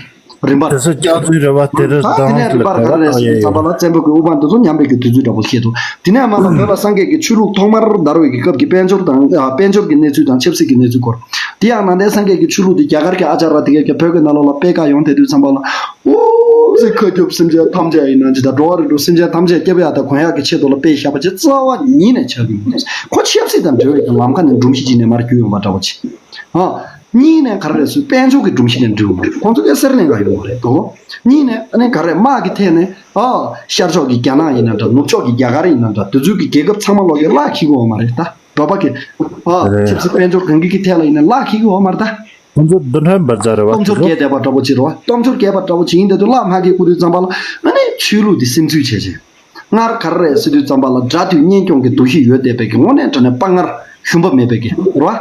རིམ་པར། དེ་ཚོ་སྐྱག་རྫུན་རེད་བ། དེ་རེད། ད་དེ་ནས་རིམ་པར་ག་རེ་རེད་ཟེར་དུས་ཙམ་པ་ལ། བཙན་པོ་གི་དབུ་འཕང་དེ་ཚོ་ཉམས་པའི་གི་དུས་ཚོད་འདྲ་པོ་ཤེས་ཐུབ། དེ་ནས་མར་ལ་བོད་ལ་སངས་རྒྱས་ཀྱི་ཆོས་ལུགས་ཐོག་མར་དར་བའི་གི་སྐབས་ཀྱི་དཔལ་འབྱོར་དང་། ཨ། དཔལ་འབྱོར་གྱི་གནས་ཚུལ་དང་ཆབ་སྲིད་ཀྱི་གནས་ཚུལ་སྐོར། དེ་ཡང་ནང་བསྟན་སངས་རྒྱས་ཀྱི་ཆོས་ལུགས་དེ་རྒྱ་གར་གྱི་ཨ་ཅཱ་ར་དེ་གས་ཀྱིས་བོད་ཀྱི་ནང་ལོགས་ལ་སྤེལ་ག་ཡོང་བསྡད་དུས་ཙམ་པ་ལ། འོ་ཟེར། མཁའ་ཁྱབ་སེམས་ཅན་ཐམས་ཅད་ཡིན་ན་ཅི་དང་། འགྲོ་བ་རིགས་དྲུག་སེམས་ཅན་ཐམས་ཅད་སྐྱོབ་ཡག་དང་གོན་ཡག་གི་ཆེད་དུ་ལ་སྤེལ་བཞག་པ་ཅིག་རྩ་བ་ཉིད་ནས་ཆགས་ཀྱི་མི་འདུག་ཁོ་ཆབ་སྲིད་དང་འབྲེལ་བའི་ལམ་ཁ་ནས་སྒྲོམ་གཞི་ཅིག་ནས་མར་བརྒྱུད་ཡོང་བ་འདྲ་བོ་ཅིག་ཨ། གཉིས་ནས་ག་རེ་རེད་ཟེར། དཔལ་འབྱོར་གྱི་སྒྲོམ་གཞི་ནས་འགྲིལ་ཡོང་བ་རེད། ཁོང་ཚོ་གས་སེར་ལེན་ག་ཡོང་བ་རེད་དོ། གཉིས་ནས་ཨ་ནི་ག་རེ། དམག་གི་ཐད་ནས། ཨ། ཤར་ཕྱོགས་ཀྱི་རྒྱ་ནག་ཡིན་ན་འདྲ། ནུབ་ཕྱོགས་ཀྱི་རྒྱ་གར་ཡིན་ན་འདྲ། དེ་ཚོའི་གི་རྒྱལ་ཁབ་ཚང་མ་ལོག་གི་གླགས་འཁེལ་གི་ཡོད་མ་རེད་ད། བོད་པ་གི། ཨ། རེད། ཆབ་སྲིད་དཔལ་འབྱོར་གང་གི་གི་ཐད་ལ་ཡིན་ན་གླགས་འཁེལ་གི་ཡོད་མ་རེད་ད། ཁོང་ཚོ་རྡུལ་ཕྲན་འབར་འཛག་རེད་བ། སྟོབས་འབྱོར་དེ་ཚོ། རྒྱས་བསྡད་པ་འདྲ་པོ་ཅིག་རེད་བ། སྟོབས་འབྱོར་རྒྱས་པ་འདྲ་པོ་ཅིག་ཡིན་བསྡད་དུས་གླགས་མ་འཁེལ་དགོས་དུས་ཙམ་པ་ལ། ཨ་ནི་ཆོས་ལུགས་དེ་སིམ་འཛུལ་བྱས་བྱས། སྔར་ག་རེ་རེད་ཟེར་དུས་ཙམ་པ་ལ། དགྲ་འདུལ་གཉེན་སྐྱོང་གི་འདུ་ཤེས་ཡོད་བསྡད་པའི་གི། དངོས་གནས་དྲང་གནས་དཔའ་ངར་ཞུམ་པ་མེད་པའི་གི་རེད་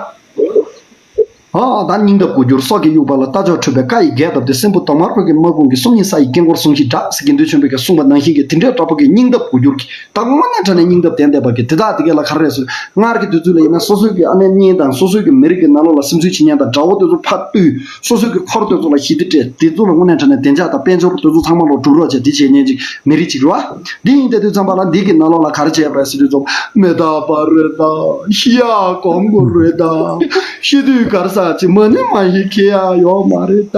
བ། ཨ་ད་སྙིང་སྟོབས་དགུ་འགྱུར་སྲོག་གི་དབྱུག་པ་ལ། རྟ་མཆོག་ཁྲོས་པའི་བཀའ་ཡི་རྒྱས་བཏབ་སྟེ། སྲིན་པོ་གདོང་དམར་ཁོ་གི་དམག་དཔུང་གིས། སུམ་གཉིས་ས་ཡི་དཀྱིལ་འཁོར་བཟུང་ཞིང་བསྒྲགས་ཟེར་དགེ་འདུན་ཆེན་པོས་ཀྱང་གསུངས་པ་ནང་བཞིན་གྱི་དེ་འདྲའི་འདྲ་པོ་གི་སྙིང་སྟོབས་དགུ་འགྱུར་གྱི། ད་དངོས་གནས་དྲང་གནས་སྙིང་སྟོབས་ལྡན་བསྡད་པ་གི་དེ་དག་དེ་གས་ལ་ག་རེ་རེད་ཟེར། སྔར་གྱི་དུས་ཚོད་ལ་ཡིན་ན་སོ་སོའི་གི་ཨ་ནེ་གཉེན་དང་སོ་སོའི་གི་མི་རིགས་ཀྱི་ནང་ལོགས་ལ་སེམས་ཚུལ་བྱེད་མཁན་དང་དགྲ་བོ་དེ་ཚོ་ཕར་བཏུལ། སོ་སོའི་གི་འཁོར་དེ་ཚོ་ལ་ཞི་བདེ་སྤྲད། དེ་ཚོ་ལ་དངོས་གནས་དྲང་གནས་བདེ་འཇགས་དང་དཔལ་འབྱོར་དེ་ཚོ་ཚང་མ་ལོག་སྒྲུབ་རོགས་བྱས། དེ་བྱེད་མཁན་ཅིག་མི་རིགས་ཅིག་རེད་བ། འདི་ཡིན་དེ་དུས་ཙམ་པ་ལ་འདི་གི་ནང་ལོགས་ལ་ག་རེ་བྱས་པ་རེད་ཟེར་དུས་ཙམ། མི་རྟག་པ་རེད་ད། ཤི་ཡག་གོམས་དགོས་རེད་ད། ཤི་དུས་ག་རེ་ཟ་ཅིག་མ་ཎི་མ་ཞིག་ཁེལ་ཡག་ཡོད་མ་རེད་ད་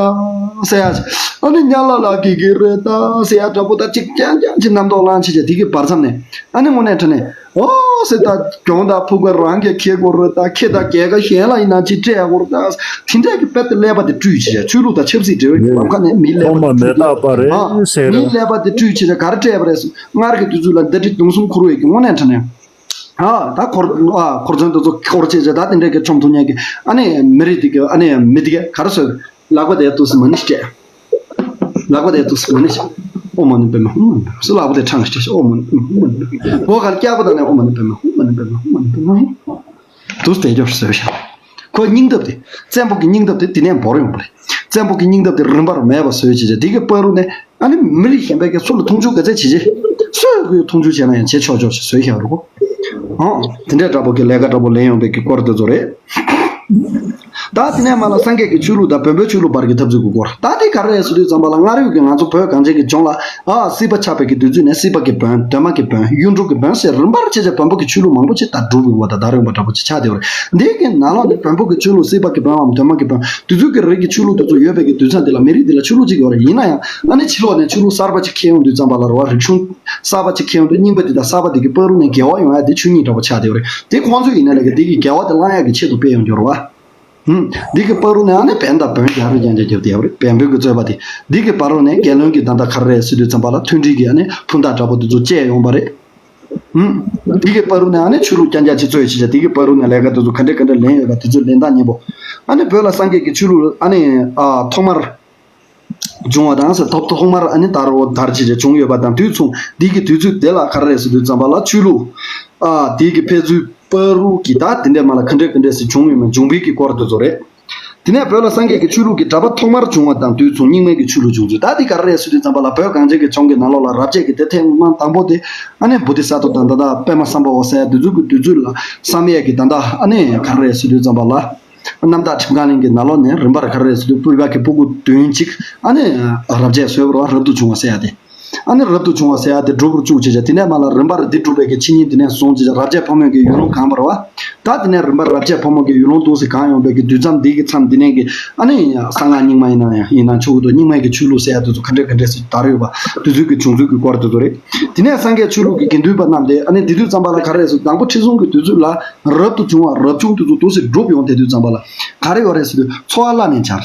ཟེར་ཡག་ཅིག་ཨ་ནི་ཉ་ལ་ལ་གི་གི་རེད་ད་ཟེར་ཡག་འདྲ་པོ་ད་ཅིག་རྐྱང་རྐྱང་ཅིག་རྣམ་རྟོག་ལངས་བྱས་བྱས། འདི་གི་བར་མཚམས་ནས་ཨ་ནི་དངོས་གནས་དྲང་གནས། ཨོ་ཟེར་ད། གྱོང་དང་ཕུག་པ་རང་གིས་འཁྱེར་དགོས་རེད་ད། ཁེ་དང་རྒྱལ་ཁ་གཞན་ལ་ཡིན་ན་ཅིག་སྤྲད་དགོས་རེད་ད། དེ་འདྲས་ཀྱི་དཔེ་དེ་ཀླད་པ་དེ་བཀྲུས་བྱས། ཆོས་ལུགས་དང་ཆབ་སྲིད་འབྲེལ་བའི་ལམ་ཁ་ནས་མིའི་ཀླད་པ་དེ་བཀྲུས་ཏེ། ཐོག་མ་མི་རྟག་པ་རེད་ཨ་ཟེར། མིའི་ཀླད་པ་དེ་བཀྲུས་བྱས་ད་ག་རེ་སྤྲད་པ་རེད་ཟེར། སྔར་གྱི་དུས་ཚོད་ལ་འདི་འདྲའི་མདུང་གསུམ་འཁུར་བའི་གི་དངོས་གནས་དྲང་གནས། ཨ་ད་འཁོར་ཨ་འཁོར་ཚོན་དེ་ཚོ་འཁོར་བྱས་བྱས་ད་དེ་འདྲས་ཀྱི་བཅོམ་ཐུབ་མཁན་གྱི་ཨ་ནི་མི་རིགས་དེ་གི་ཨ་ནི་མི་དེ་གས་ག་རེ་ཟེར། ལག་པ་དེ་ཏུ་སི་མ་ཎི་སྤྲད། ལག་པ་དེ་ཏུ་སི་མ་ཎི་སྤྲད། ཨོཾ་མ་ཎི་པདྨེ་ཧཱུྃ། སུ་ལག་པ་དེ་ཕྲེང་སྤྲད། ཨོཾ་མ་ཎི་པདྨེ་ཧཱུྃ། མ་ཎི་པདྨེ། སྒོ་ཁར་སྐྱག་པ་དང་ནི་ཨོཾ་མ་ཎི་པདྨེ་ཧཱུྃ། མ་ཎི་པདྨེ་ཧཱུྃ། མ་ཎི་པདྨེ་ཧཱུྃ། དུ་དེ་སྐྱོར་བཟོས་ཤག་ཁོ་སྙིང་སྟོབས་དེ། བཙན་པོ་གི་སྙིང་སྟོབས་དེ་དེ་ནས་བོར་ཡོང་པ་རེད། བཙན་པོ་གི་སྙིང་སྟོབས་དེ་རིམ་པར་མེད་པ་བཟོས་བྱས་བྱས། དེ་གི་བར་དུ་ནས་ཨ་ནི་མི་རིགས་གཞན་པའི་གི་སུ་ལ་མཐོང་ཆུང་ག་ཚད་བྱེད་བྱེད། སུས་ཁོས་མཐོང་ཆུང་བྱས་ན་ཡང་བྱེད་ཆོག་ཆོག་ཅིག་བཟོས་ཤག་རེད་གོ། ཨང་། དེ་འདྲའི་འདྲ་པོ་གི་ལས་ཀ་འདྲ་པོ་ལེན་ཡོང་པའི་གི་སྐོར་དེ་ཚོ་རེད། ད་དེ་ནས་མར་ལ་སངས་རྒྱས་ཀྱི་ཆོས་ལུགས་དང་བོན་པོའི་ཆོས་ལུགས་བར་གྱི་འཐབ་རྩོད་ཀྱི་སྐོར། ད་དེ་ག་རེ་རེད་ཟེར་དུས་ཙམ་པ་ལ། སྔར་ཡོད་ཀྱི་ང་ཚོ་བོད་གངས་ཅན་གྱི་ལྗོངས་ལ་ཨ་སྲིད་པ་ཆགས་པའི་གི་དུས་ཚོད་ནས་སྲིད་པ་གི་བོན། གདོད་མ་གི་བོན། གཡུ་འབྲུག་གི་བོན་ཟེར་རིམ་པར་བྱས་བྱས་བོན་པོ་གི་ཆོས་ལུགས་མང་པོ་ཅིག་ད་གྲུབ་ཡོང་བ་དང་དར་ཡོང་བ་འདྲ་པོ་ཅིག་ཆགས་བསྡད་ཡོད་རེད། འདི་གི་ནང་ལོགས་ནས་བོན་པོ་གི་ཆོས་ལུགས་སྲིད་པ་གི་བོན་པའམ་གདོད་མ་གི་བོན། དེ་ཚོ་གི་རིགས་ཀྱི་ཆོས་ལུགས་དེ་ཚོ་ཡོད་པའི་གི་དུས་ཚོད་འདི་ལ་མི་རིགས་འདི་ལ་ཆོས་ལུགས་གཅིག་ཡོད་རེད། ཡིན་ན་ཡང་ཨ་ནི་ཕྱི་ལོགས་ནས་ཆོས་ལུགས་གསར་པ་ཅིག་འཁྱེར་ཡོང་དུས་ཙམ་པ་ལ་རེད་བ། རིག་གཞུང་གསར་པ་ཅིག་འཁྱེར་ཡོང་དུས་རྙིང་པ་འདི་དང་གསར་པ་འདི་གི་བར་དུ་ནས་འགལ་བ་ཡོང་ཡ་དེ་ཆོས་ཉིད་འདྲ་པོ་ཆགས་བསྡད་ཡོད་རེད། དེ་ཁོང་ཚོས་ཡིན་ན་ལས་ཀ་འདི་གི་འགལ་བ་དེ་བསླང་ཡ་གི་ཆེད་དུ་སྤེལ་ཡོང་རྒྱུ་རེད་བ། ཧུམ། འདི་གི་བར་དུ་ནས་ཨ་ནི་བོན་དང་བོན་རྒྱག་རེས་རྐྱང་རྐྱང་རྒྱབ་བསྡད་ཡོད་རེད། བོན་པོའི་གི་རྩོད་པ་དེ། འདི་གི་བར་དུ་ནས་རྒྱལ་བློན་གྱི་ད་ལྟ་ག་རེ་རེད་ཟེར་དུས་ཙམ་པ་ལ་མཐུན་སྒྲིལ་གྱི་ཨ་ནི་འཕུར་མདའ་འདྲ་པོ་དེ་ཚོ་བཅད་ཡོང་པ་རེད། ཧུམ། འདི་གི་བར་དུ་ནས་ཨ་ནི་ཆོས་ལུགས་རྐྱང་རྐྱང་ཅིག་རྩོད་བྱེད་བྱ། འདི་གི་བར་དུ་ནས་ལས་ཀ་དེ་ཚོ་ག་འདྲ་ག་འདྲ་ལེན་ཡོད་པ་དེ་ཚོ་ལེན་སྟངས་མཉམ་པོ། ཨ་ནི་བོད་ལ་སངས་རྒྱས་ཀྱི་ཆོས་ལུགས་ཨ་ནི་ཨ་ཐོག་མར་བྱུང་བ་དང་ཟེར། ཐོག་ཐོག་མར་ཨ་ནི་དར་འོ་དར་བྱེད་བྱ་བྱུང་ཡོད་པ་དང་དུས་མཚུངས། འདི་གི་དུས་ཚོད་དེ་ལ་ག་རེ་རེད་ཟེར་དུས་ཙམ་པ་ལ་ཆོས་ལུགས་ཨ་དེ་གི་འཕེལ་ཚུལ་བར་དུ་གི་ད་དེ་འདྲ་མ་ལ་ག་འདྲ་ག་འདྲ་ཟེར་བྱུང་ཡོད་མེད་བྱུང་བའི་གི་སྐོར་དེ་ཚོ་རེད། དེ་ནས་བོད་ལ་སངས་རྒྱས་ཀྱི་ཆོས་ལུགས་ཀྱི་གྲྭ་པ་ཐོག་མར་བྱུང་བ་དང་དུས་མཚུངས་རྙིང་མའི་གི་ཆོས་ལུགས་བྱུང་ཚུལ། ད་འདི་ག་རེ་རེད་ཟེར་དུས་ཙམ་པ་ལ་བོད་གངས་ཅན་གྱི་ལྗོངས་ཀྱི་ནང་ལོགས་ལ་རབ་བྱེད་ཀྱི་དེ་ཐེངས་མ་དང་པོ་དེ་ཨ་ནི་བོ་དྷི་ས་ཏྭ་དང་ད་ལྟ་པདྨ་སམ་བྷ་ཝ་ཟེར་ཡ་དེ་ཚོ་གི་དུས་ཚོད་ལ་བསམ་ཡས་ཀྱི་ད་ལྟ་ཨ་ནི་ག་རེ་རེད་ཟེར་དུས་ཙམ་པ་ལ་རྣམ་དག་ཁྲིམས་ཁང་གླིང་གི་ནང་ལོགས་ནས་རིམ་པར་ག་རེ་རེད་ཟེར་དུས་སྤྲུལ་པ་གི་སྤུ་གུ་བདུན་ཅིག་ཨ་ནི་རབ་བྱེད་བཟོས་པ་རེད་བ། རབ་ཏུ་བྱུང་བ་ཟེར་ཡ་དེ། ཨ་ནི་རབ་ཏུ་བྱུང་བ་ཟེར་ཡ་དེ་འགྲུབ་པར་བཅུག་བྱས་བྱས། དེ་ནས་མར་ལ་རིམ་པར་འདི་འགྲུབ་པའི་གི་ཕྱི་ཉིན་དེ་ནས་བཟུང་བྱས་བྱས་རབ་བྱེད་ཕོ་མོའི་གི་ཡུལ་ལུང་གང་བར་བ། ད་དེ་ནས་རིམ་པར་རབ་བྱེད་ཕོ་མོ་གི་ཡུལ་ལུང་འདུག་སེ་གང་ཡོང་པའི་གི་དུས་མཚམས་འདི་གི་མཚམས་འདི་ནས་གི་ཨ་ནི་གསང་སྔགས་རྙིང་མ་ཡིན་ན་ཡང་ཡིན་ན་ཆོག་གི་འདུག་རྙིང་མའི་གི་ཆོས་ལུགས་ཟེར་ཡ་དེ་ཚོ་ག་འདྲས་ག་འདྲས་སེ་དར་ཡོད་པ། དེ་ཚོའི་གི་བྱུང་ཚུལ་གི་སྐོར་དེ་ཚོ་རེད། དེ་ནས་སངས་རྒྱས་ཆོས་ལུགས་ཀྱི་དགེ་འདུན་པ་རྣམས་དེ་ཨ་ནི་དེ་དུས་ཙམ་པ་ལ་ག་རེ་རེད་ཟེར། དང་པོ་ཁྲི་སྲོང་གི་དུས་ཚོད་ལ་རབ་ཏུ་བྱུང་བ་རབ་བྱུང་དེ་ཚོ་འདུག་སེ་འགྲུབ་ཡོང་དེ་དུས་ཙམ་པ་ལ་ག་རེ་ཡོད་རེད་ཟེར་དུས་འཚོ་བ་བླ་ནས་སྦྱར།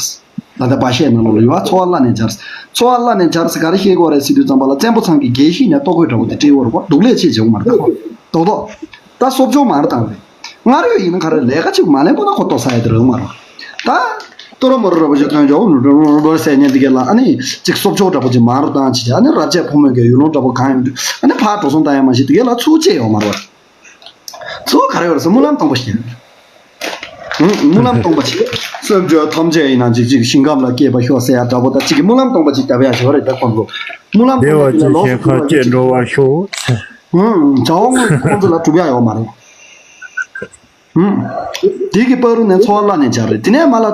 ད་ལྟ་བ་ཤད་ནང་ལོགས་ལ་ཡོད་པ། འཚོ་བ་བླ་ནས་སྦྱར། འཚོ་བ་བླ་ནས་སྦྱར་ཟེར་ག་རེ་བཤད་ཀྱི་ཡོད་རེད་ཟེར་དུས་ཙམ་པ་ལ་བཙན་པོ་ཚང་གི་རྒྱལ་གཞིས་ནས་ལྟོ་གོས་འདྲ་པོ་དེ་སྤྲད་ཡོད་རེད་པ། སྡུག་ལས་ཆེ་བྱུང་མ་རེད་ད་ཁོ། རྡོག་རྡོག་ད་གསོབ་སྦྱོང་མ་རེད་བཏང་རེད། སྔར་ཡོད་ཡིན་ན་ག་རེ་ལས་ཀ་ཅིག་མ་ལེན་པ་ན་ཁོ་ལྟོ་ཟ་ཡ་དེ་རང་མ་རེད། ད་ཏོ་ར་མོ་ར་འདྲ་པོ་ཅིག་ཐོན་ཆོག་ཟེར་ཉན་དེ་གས་ལ་ཨ་ནི་ཅིག་གསོབ་སྦྱོང་འདྲ་པོ་ཅིག་མ་རེད་བཏང་བྱས་བྱས། ཨ་ནི་རབ་བྱེད་ཕོ་མོའི་གི་ཡུལ་ལུང་འདྲ་པོ་གང་ཡོང་དུས་ཨ་ནི་ཕར་འགྲོ་སོང་བཏང་ཡ་མ་གཞི་དེ་གས་ལ་ཚུར་སྐྱེལ་ཡོང་མ་རེད་པ། གཙོ་བོ་ག་རེ་ཡོད་རེད་ཟེར་སྨོན་ལམ་སྟོང་པ་ཞིག་སྨོན་ལམ་སྟོང་པ་ཞིག་བསམ་བརྗོད་ཐམས་ཅད་ཡིན་ན་ཅིག་ཅིག་ཞིང་ཁམས་ལ་སྐྱེས་པ་ཤོག་ཟེར་ཡ་འདྲ་པོ་དང་ཅིག་གི་སྨོན་ལམ་སྟོང་པ་ཅིག་བརྒྱབ་ཡ་ཞིག་རེད་ད་ཁོང་ཚོ། སྨོན་ལམ་བདེ་སྟོང་པ་བ་ཅིག་ལ་ཅན་ལོགས་སུ་གཞན་ཁ་གྱུར་པ་སྐྱེ་འགྲོ་བར་ཤོག་བྱ་བ་དངོས་ཁོང་ཚོ་ལ་སྒྲུབ་ཡ་ཡོད་མ་རེད། དེ་གི་བར་དུ་ནས་འཚོ་བ་བླ་ནས་སྦྱར་རེད། དེ་ནས་མར་ལ་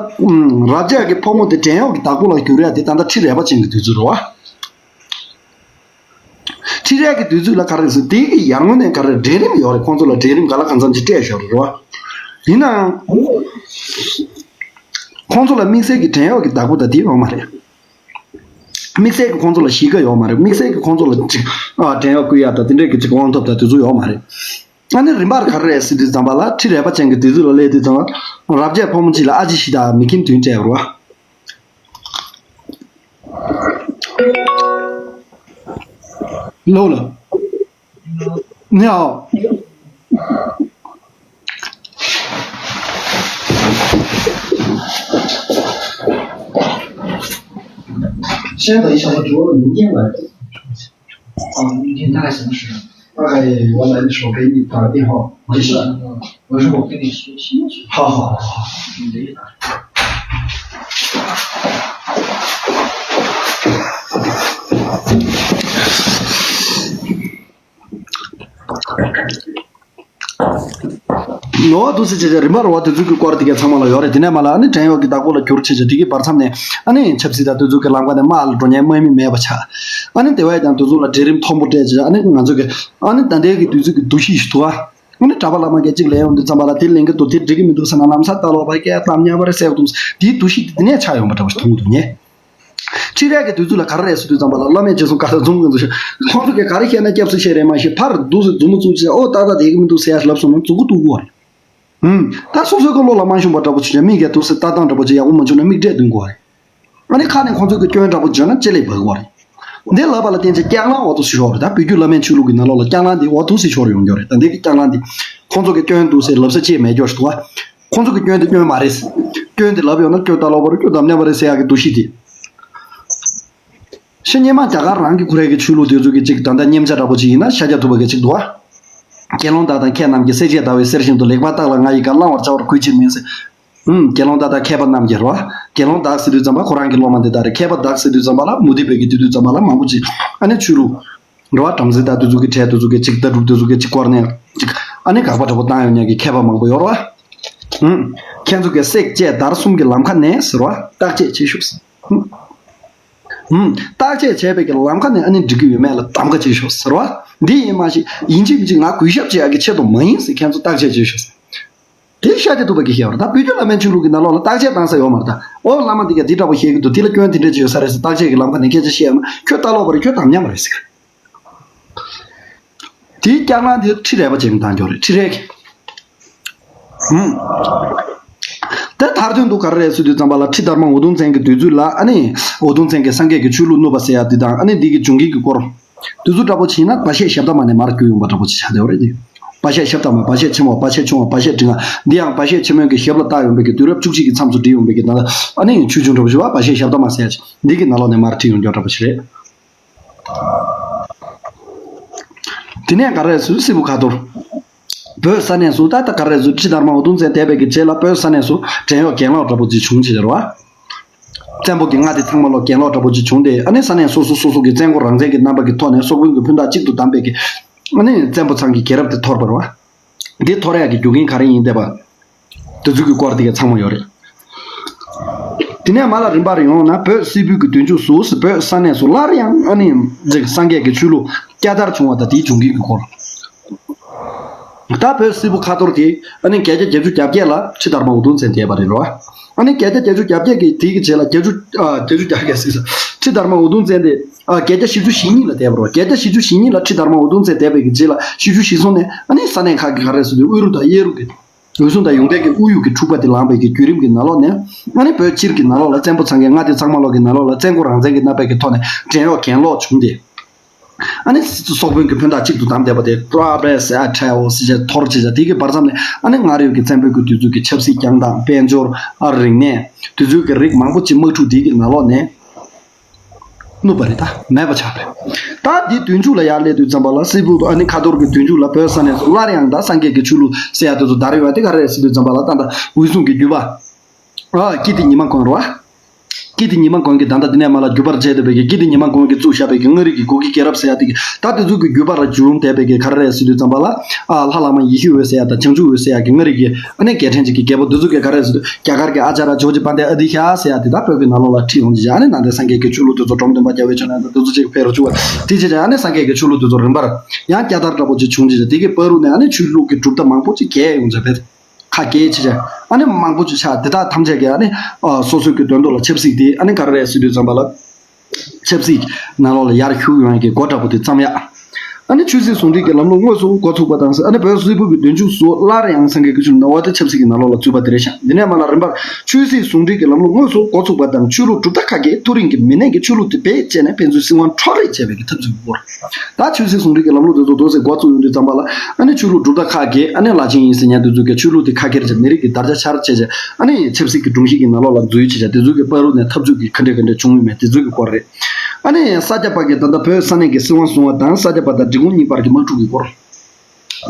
རབ་བྱེད་ཀྱི་ཕོ་མོ་དེ་བྲན་གཡོག་གི་བདག་པོ་ལ་གྱུར་ཡ་དེ་ད་ལྟ་ཁྲི་རལ་པ་ཅན་གྱི་དུས་ཚོད་རེད་བ། ཁྲི་རལ་གྱི་དུས་ཚོད་ལ་ག་རེ་ཟེར། དེ་གི་ཡར་སྔོན་ནས་ག་རེ་འབྲེལ་རིམ་ཡོད་རེད། ཁོང་ཚོ་ལ་འབྲེལ་རིམ་ག་ལ་གང་འཚམ་ཅིག་སྤྲད་བཞག་རེད་བ། ཡིན་ནའང་ཁོང་ཚོ་ལ་དམིགས་བསལ་གྱི་བྲན་གཡོག་གི་བདག་པོ་དང་དེ་ཡོད་མ་རེད། དམིགས་བསལ་གྱི་ཁོང་ཚོ་ལ་གཞིས་ཀ་ཡོད་མ་རེད། དམིགས་བསལ་གྱི་ཁོང་ཚོ་ལ་ཅིག་ཨ་བྲན་གཡོག་བརྐུ་ཡ་དང་དེ་འདྲས་ཀྱི་ཅིག་དབང་ཐོབ་དང་དེ་ཚོ་ཡོད་མ་རེད། ཨ་ནི་རིམ་པར་ག་རེ་རེད་ཟེར་དུས་ཙམ་པ་ལ་ཁྲི་རལ་པ་ཅན་གྱི་དུས་ཚོད་ལ་སླེབས་དུས་ཙམ་པ་རབ་བྱེད་ཕོ་མོ་གཅིག་ལ་ཨ་ཅེ་ཞིག་དང་མི་ཁྱིམ་བདུན་སྤྲད་པ་རེད་བ། ལོ་ལ། ཉའོ། ནོར་བ་འདུག་སེ་བྱས་བྱས་རིམ་པར་བ་དེ་ཚོ་གི་སྐོར་དེ་གའི་ཚང་མ་ལ་ཡོད་རེད། དེ་ནས་མ་ལ་ཨ་ནི་བྲན་གཡོག་གི་བདག་པོ་ལ་གྱུར་བྱས་བྱས་དེ་གི་བར་མཚམས་ནས་ཨ་ནི་ཆབ་སྲིད་དང་དེ་ཚོ་གི་ལམ་ཁ་ནས་དམག་ལ་འགྲོ་ཉན་དམག་མི་མེད་པ་ཆགས། ཨ་ནི་དེ་བས་ཀྱང་དེ་ཚོ་ལ་གྲལ་རིམ་མཐོན་པོ་སྤྲད་བྱས་ཨ་ནི་ང་ཚོ་གི་ཨ་ནི་ད་ལྟའི་གི་དུས་ཚོད་ཀྱི་འདུ་ཤེས་ཤིག་འདུག་ཨ། ཨ་ནི་གྲྭ་པ་བླ་མ་སྐད་ཅིག་ལས་ཡོང་དུས་ཙམ་པ་ལ་དེ་ལས་འགན་དུ་དེ་འགྲིག་གི་མི་འདུག་ཟེར་ན་ལམ་སང་ལྟ་ལོག་པ་སྐད་གཏམ་ཉམས་པ་རེད་ཟེར་བ་དུས་དེའི་འདུ་ཤེས་དེ་ནས་ཆགས་ཡོང་པ་འདྲ་བོ་ཞིག་མཐོང་གི་འདུག་ངས། ཁྲིད་རས་ཀྱི་དུས་ཚོད་ལ་ག་རེ་རེད་ཟེར་དུས་ཙམ་པ་ལ་བླ་མས་རྗེས་སུ་ག་ས་འཛུམ་གི་འདུག་ཤག་ཁོང་ཚོ་གིས་ག་རེ་བཤད་ན་སྐྱབས་སུ་མཆི་རེད་མ་གཞི་ཕར་འདུག་ཟེར་མཛུབ་མོ་བཙུགས་བྱས་ཨོ་ཏག་ཏག་དེ་གི་མི་འདུག་ཟེར་ཡ་ལབ་སོང་ན་མཛུ་གུ་གཏུག་གི་རེད། ཨུམ། ད་སོ་སོའི་ཀུན་སློང་ལ་མ་ཞུམ་པ་འདྲ་པོ་བྱེད་ཀྱང་མིག་གིས་འདུག་ཟེར་ལྟ་སྟངས་འདྲ་པོ་ཅིག་ཡག་པོ་མ་བྱུང་ན་མིག་འབྲས་སྟོན་དགོས་རེད། ཨ་ནི་ཁ་ནས་ཁོང་ཚོ་གི་སྐྱོན་འདྲ་པོ་བརྗོད་ན་ལྕེ་ལས་འབབ་དགོས་རེད། འདི་ལབ་པ་ལ་བརྟེན་བྱས་སྐྱག་ལང་འོ་ཐུག་སེ་ཤོར་རེད། ད་བོད་བརྒྱུད་བླ་མའི་ཆོས་ལུགས་ཀྱི་ནང་ལོགས་ལ་སྐྱག་ལང་འདི་འོ་ཐུག་སེ་ཤོར་ཡོང་རྒྱུ་རེད། ད་འདི་གི་སྐྱག་ལང་འདི་ཁོང་ཚོ་གི་སྐྱོན་འདུག་ཟེར་ལབ་ས་ཅིག་མེད་རྒྱུ་ཞིག་འདུག་ཨ། ཁོང་ཚོ་གི་སྐྱོན་འདི་སྐྱོན་མ་རེད། སྐྱོན་འདི་ལབ་ཡོང་ན་སྐྱོན་ལྟ་ལོག་པ་རེད། སྐྱོན་དམ་ཉམས་པ་རེད་ཟེར་ཡག་གི་འདུ་ཤེས་འདི། ཤ་སྙེ་མ་རྒྱ་གར་རང་གི་ཁོ་རའི་གི་ཆོས་ལུགས་དེ་ཚོ་གི་ཅིག་ད་ལྟ་སྙེམས་ཆ་འདྲ་པོ་ཅིག་ཡིན་ན་ཤཱཀྱ་ཐུབ་པ་གི་ཅིག་འདུག་ཨ། དགེ་སློང་དག་དང་མཁས་རྣམས་ཀྱིས། སྲས་བཅས་ཟླ་བའི་གསེར་བཞིན་དུ། ལེགས་པར་བརྟགས་ལ་ང་ཡི་བཀའ། བླང་བར་བྱ་བར་གུས་ཕྱིར་མིན་ཟེར། ཨུམ། དགེ་སློང་དག་དང་མཁས་པ་རྣམས་ཀྱིས་རོ། དགེ་སློང་དག་ཟེར་དུས་ཙམ་པ་ཁོ་རང་གི་སློབ་མ་འདི་དག་རེད། མཁས་པ་དག་ཟེར་དུས་ཙམ་པ་ལ་མུ་སྟེགས་པའི་གི་དེ་དུས་ཙམ་པ་ལ་མང་པོ་ཅིག་ཨ་ནི་ཆོས་ལུགས་རེད་བ། བྲམ་ཟེ་དང་དེ་ཚོ་གི་གྲས་དེ་ཚོ་གི་ཅིག་ལྟ་གྲུབ་དེ་ཚོ་གི་ཅིག་བསྐོར་ནས་ཅིག་ཨ་ནི་དགག་པ་འདྲ་པོ་བཏང་ཡོང་མཁན་གྱི་མཁས་པ་མང་པོ་ཡོད་རེད་བ། ཨུམ། ཁྱེད་ཚོ་གི་སྲེག་བཅད་བརྡར་གསུམ་གྱི་ལམ་ཁ་ནས་ཟེར་བ་བརྟག་དཔྱད་བྱེད་ཤོག་ཟེར། ཨུམ། བརྟག་དཔྱད་བྱས་པའི་གི་ལམ་ཁ་ནས་ཨ་ནི་འགྲིག་གི་ཡོད་མེད་ལ་གདམ་ག་བྱེད་ཤོག་ཟེར་བ། འདི་ཡིན་མ་གཞི་ཡིན་གཅིག་མིན་གཅིག་ང་གུས་ཞབས་བྱེད་ཡག་གི་ཆེད་དུ་མ་ཡིན་ཟེར། ཁྱེད་ཚོ་བརྟག་དཔྱད་བྱེད་ཤོག་ཟེར། དེ་ཤཱཀྱ་ཐུབ་པ་གིས་བཤད་པ་རེད། ད་བོད་བརྒྱུད་བླ་མའི་ཆོས་ལུགས་ཀྱི་ནང་ལོགས་ལ་བརྟག་དཔྱད་བཏང་ས་ཡོད་མ་རེད། ད་ཨོ་བླ་མ་འདི་ག་འདི་འདྲ་པོ་བཤད་ཀྱི་འདུག་འདི་ལ་སྐྱོན་དེ་འདྲ་ཅིག་ཡོད་ས་རེད་ཟེར་བརྟག་དཔྱད་ཀྱི་ལམ་ཁ་ནས་སྐད་ཆ་བཤད་ཡོང་ན་ཁྱོད་ལྟ་ལོག་པ་རེད། ཁྱོད་དམ་ཉམས་པ་རེད་ཟེར། དེའི་སྐྱག་ལང་དེ་ཁྲི་རལ་པ་ཅན་གྱིས་བཏང་ཀྱོག་རེད། ཁྲི་རལ་གྱིས། ཧུམ། དེ་མཐར་དོན་དུ་ག་རེ་རེད་ཟེར་དུས་ཙམ་པ་ལ་ཁྲི་དར་མ་འུ་དུམ་བཙན་གྱི་དུས་ཚོད་ལ་ཨ་ནི་འུ་དུམ་བཙན་གྱིས་སངས་རྒྱས་ཀྱི་ཆོས་ལུགས་བསྣུབས་པ་ཟེར་ཡ་འདི་དང་ཨ་ནི་འདི་གི་འབྱུང་རྐྱེན་གྱི་སྐོར། དེ་ཚོ་འདྲ་པོ་བྱས་ན་བཱ་ཤད་ཞབས་བརྟན་མ་ནས་མར་བརྒྱུད་ཡོང་པ་འདྲ་པོ་ཅིག་ཆགས་བསྡད་པ་རེད་དེ། བཱ་ཤད་ཞབས་བརྟན་མ། བཱ་ཤད་ཆེན་མོ། བཱ་ཤད་ཆུང་བ། བཱ་ཤད་འབྲིང་བ། འདི་ཡང་བཱ་ཤད་ཆེན་མོའི་གི་ཞབས་ལ་བཏགས་ཡོང་པའི་གི་དུས་རབས་བཅུ་གཅིག་གི་མཚམས་སུ་བྲིས་ཡོང་པའི་གི་ནང་ལ་ཨ་ནི་ཆོས་འབྱུང་འདྲ་པོ་ཞིག་བ་བཱ་ཤད་ཞབས་བརྟན་མ་ཟེར་ཡ་ཅིག་འདི་གི་ནང་ལོགས་ནས་མར་བྲིས་ཡོང་རྒྱུ་འདྲ་པོ་ཞིག་རེད། དེ་ནས་ག་རེ་ཟེར་སྲིད་པོ་ཁ་ཐོར། བོད་ས་གནས་སུ་ད་ལྟ་ག་རེ་ཟེར་ཁྲི་དར་མ་འུ་དུམ་བཙན་འདས་པའི་གི་རྗེས་ལ་བོད་ས་གནས་སུ་བྲན་གཡོག་གྱེན་ལོག་འདྲ་པོ་ཅིག་བྱུང་བྱས་རེད་བ། བཙན་པོ་གི་མངའ་སྡེ་ཚང་མ་ལོག་གྱེན་ལོག་འདྲ་པོ་ཅིག་བྱུང་སྟེ་ཨ་ནི་ས་གནས་སོ་སོ་སོ་སོ་གི་བཙན་རྒོལ་རང་བཙན་གྱི་རྣམ་པ་གི་ཐོག་ནས་སོག་པོའི་གི་སྤུན་ཟླ་གཅིག་ཏུ་བསྡམས་པའི་གི་ཨ་ནི་བཙན་པོ་ཚང་གི་རྒྱལ་རབས་དེ་འཐོར་བ་རེད་བ། འདི་འཐོར་ཡག་གི་རྒྱུ་རྐྱེན་ག་རེ་ཡིན་བསྡད་པ། དེ་ཚོ་གི་སྐོར་དེ་ག་ཚང་མ་ཡོད་རེད། དེ་ནས་མར་ལ་རིམ་པར་ཡོང་ན་བོད་སིལ་བུའི་གི་དུས་མཇུག་སུ་བོད་ས་གནས་སུ་སླར་ཡང་ཨ་ནི་ཅིག་སངས་རྒྱས་ཀྱི་ཆོས་ལུགས་བསྐྱར་དར་བྱུང་བ་དང་དེའི་འབྱུང་རྐྱེན་གྱི་སྐོར། ད་བོད་སིལ་བུ་ཁ་ཐོར་དེ་ཨ་ནི་བརྒྱད་བརྒྱ་བརྒྱད་ཅུ་གྱ་བརྒྱད་ལ་ཁྲི་དར་མ་འུ་དུམ་བཙན་འདས་པ་རེད་རོ། ཨ་ནི་བརྒྱད་བརྒྱ་བརྒྱད་ཅུ་གྱ་བརྒྱད་ཀྱི་དེའི་གི་རྗེས་ལ་བརྒྱད་ཅུ་ཨ་བརྒྱད་ཅུ་གྱ་བརྒྱད་ཟེར་ས་ཁྲི་དར་མ་འུ་དུམ་བཙན་དེ་ཨ་བརྒྱད་བརྒྱ་བཞི་བཅུ་ཞེ་གཉིས་ལ་འདས་པ་རོ། བརྒྱད་བརྒྱ་བཞི་བཅུ་ཞེ་གཉིས་ལ་ཁྲི་དར་མ་འུ་དུམ་བཙན་འདས་པའི་གི་རྗེས་ལ་ཞི་བཅུ་ཞེ་གསུམ་ནས་ཨ་ནི་ས་གནས་ཁག་གི་ག་རེ་ཟེར་དུས་དབུས་རུ་དང་གཡས་རུ་གི། འོད་སྲུང་དང་ཡོངས་འདྲེན་གྱི་དབུ་ཡུག་གི་འཁྲུག་པ་དེ་ལངས་པའི་གི་བརྒྱུད་རིམ་གྱི་ནང་ལོགས་ནས་ཨ་ནི་བོད་སྤྱིར་གྱི་ནང་ལོགས་ལ་བཙན་པོ་ཚང་གི་མངའ་སྡེ་ཚང་མ་ལོག་གི་ནང་ལོགས་ལ་བཙན་རྒོལ་རང་བཙན་གྱི་རྣམ་པའི་གི་ཐོག་ནས་བྲན་གཡོག་གྱེན་ལོག་བྱུང་སྟེ། ཨ་ནི་སོག་པོའི་གི་སྤུན་ཟླ་གཅིག་ཏུ་བསྡམས་བསྡད་པ་དེ་ཀྲ་བེ་སེ་ཨ་ཁྲའོ་སི་ཅེ་འཐོར་བྱས་བྱས་དེ་གི་བར་མཚམས་ནས་ཨ་ནི་སྔར་ཡོད་ཀྱི་བཙན་པོའི་གི་དུས་ཚོད་ཀྱི་ཆབ་སྲིད་བསྐྱངས་སྟངས་དཔལ་འབྱོར་ཨ་རིག་གནས་དུས་ཚོད་ཀྱི་རིགས་མང་པོ་ཅིག་དམག་འཁྲུག་དེ་གི་ནང་ལོགས་ནས། ནུབ་པ་རེད། ད་མེད་པ་ཆགས་པས། ད་འདི་དུས་མཇུག་ལ་ཡར་སླེབས་དུས་ཙམ་པ་ལ་སིལ་བུ་ཨ་ནི་ཁ་ཐོར་གྱི་དུས་མཇུག་ལ་བོད་ས་གནས་སུ་སླར་ཡང་ད་སངས་རྒྱས་ཀྱི་ཆོས་ལུགས་ཟེར་ཡ་དེ་ཚོ་དར་ཡོང་བ་དེ་ག་རེ་རེད་ཟེར་དུས་ཙམ་པ་ལ་ད་ད་འོད་སྲུང་གི་བརྒྱུད་པ། ཨ་ཀིརྟི་ཉི་མ་མགོན་རེད་བ། ཀིརྟི་ཉི་མ་མགོན་གྱི་ད་ལྟ་འདི་ནས་མ་ལ་བརྒྱུད་པར་བྱས་བསྡད་པའི་གི་ཀིརྟི་ཉི་མ་མགོན་གྱིས་བཙུགས་བཞག་པའི་གི་མངའ་རིས་ཀྱི་གུ་གེ་རྒྱལ་རབས་ཟེར་ཡ་དེ་གི་ད་དེ་ཚོ་གི་བརྒྱུད་པ་ལ་འབྱུང་བསྡད་པའི་གི་ག་རེ་རེད་ཟེར་དུས་ཙམ་པ་ལ་ཨ་ལྷ་བླ་མ་ཡེ་ཤེས་འོད་ཟེར་ཡ་དང་བྱང་ཆུབ་འོད་ཟེར་ཡ་གི་མངའ་རིས་ཀྱི་ཨ་ནི་རྒྱལ་ཕྲན་ཅིག་གི་རྒྱལ་པོ་དེ་ཚོ་གི་ག་རེ་རེད་ཟེར་དུས་རྒྱ་གར་གྱི་ཨ་ཅཱརྱ་ཇོར་ཇི་པཱན་དེ་ཨ་ཏི་ཤ་ཟེར་ཡ་དེ་ད་བོད་ཀྱི་ནང་ལོགས་ལ་ཁྲིད་ཡོང་བྱས་ཨ་ནི་ནང་བསྟན་སངས་རྒྱས་ཀྱི་ཆོས་ལུགས་དེ་ཚོ་འབྲོམ་སྟོན་པ་རྒྱལ་བའི་ཕྱོགས་ནས་དེ་ཚོ་ཅིག་ཕེབས་རོགས་བྱུང་བ་དེ་བྱས་བྱས་ཨ་ནི་སངས་རྒྱས་ཀྱི་ཆོས་ལུགས་དེ་ཚོ་རིམ་པར་ཡང་བསྐྱར་དར་འདྲ་པོ་ཅིག་བྱུང་བྱས་བྱས་དེ་གི་བར་དུ་ནས་ཨ་ནི་ཆོས་ལུགས་ཀྱི་གྲུབ་མཐའ་མང་པོ་ཅིག་གྱེས་ཡོང་བྱས་བས། ཁ་གྱེས་བྱས་བྱས་ཨ་ནི་མང་པོ་ཅིག་ཆགས་དེ་དག་ཐམས་ཅད་ཀྱིས་ཨ་ནི་ཨ་སོ་སོའི་གི་དོན་དུ་ལ་ཆབ་སྲིད་དེ་ཨ་ནི་ག་རེ་རེད་ཟེར་དུས་ཙམ་པ་ལ། ཆབ་སྲིད་ནང་ལོགས་ལ་ཡར་ཞུགས་ཡོང་ཡག་གི་སྒོ་འདྲ་པོ་དེ་བརྩམས་ཡག་ཨ་ནི་ཆོས་སྲིད་ཟུང་འབྲེལ་གྱི་ལམ་ལུགས་དངོས་སུ་འགོ་ཚུགས་པ་དང་ཟེར། ཨ་ནི་བོད་སིལ་བུ་གི་དུས་མཇུག་སུ་སླར་ཡང་སངས་རྒྱས་ཀྱི་ཆོས་ལུགས་ནང་བ་དེ་ཆབ་སྲིད་ཀྱི་ནང་ལོགས་ལ་བཙུད་པ་དེ་རེད་ཤག་འདི་ནས་མ་ལ་རིམ་པར་ཆོས་སྲིད་ཟུང་འབྲེལ་གྱི་ལམ་ལུགས་དངོས་སུ་འགོ་ཚུགས་པ་དང་ཆོས་ལུགས་གྲུབ་མཐའ་ཁག་གིས་མཐོ་རིམ་གྱི་མི་སྣས་ཀྱི་ཆོས་ལུགས་དེ་བེད་སྤྱད་ནས་ཕན་ཚུན་སྲིད་དབང་འཕྲོག་རེས་བྱས་པའི་གི་འཐབ་རྩོད་སྐོར། ད་ཆོས་སྲིད་ཟུང་འབྲེལ་གྱི་ལམ་ལུགས་དེ་ཚོ་འདུག་སེ་འགོ་བཙུགས་ཡོང་དུས་ཙམ་པ་ལ་ཨ་ནི་ཆོས་ལུགས་གྲུབ་མཐའ་ཁག་གིས་ཨ་ནི་བླ་ཆེན་ཡིན་ཟེར་མཁན་དེ་ཚོ་གི་ཆོས་ལུགས་དེ་ཁ་ཁྱེར་བྱས་མི་རིགས་ཀྱི་དར་ཆ་འཕྱར་བྱས་བྱས་ཨ་ནི་ཆབ་སྲིད་ཀྱི་སྒྲོམ་གཞི་གི་ནང་ལོགས་ལ་འཛུལ་བྱས་བྱས་དེ་ཚོ་གི་བར་དུ་ནས་འཐབ་རྩོད་ཀྱི་ག་འདྲ་ག་འདྲ་བྱུང་ཡོད་མེད་དེ་ཚོ་གི་སྐོར་རེད། ཨ་ནི་ས་སྐྱ་པ་གིས་ད་ལྟ་བོད་ས་གནས་ཀྱི་སྲིད་དབང་བཟུང་བ་དང་ས་སྐྱ་པ་དང་འབྲི་གུང་གཉིས་བར་གྱི་དམག་འཁྲུག་གི་སྐོར།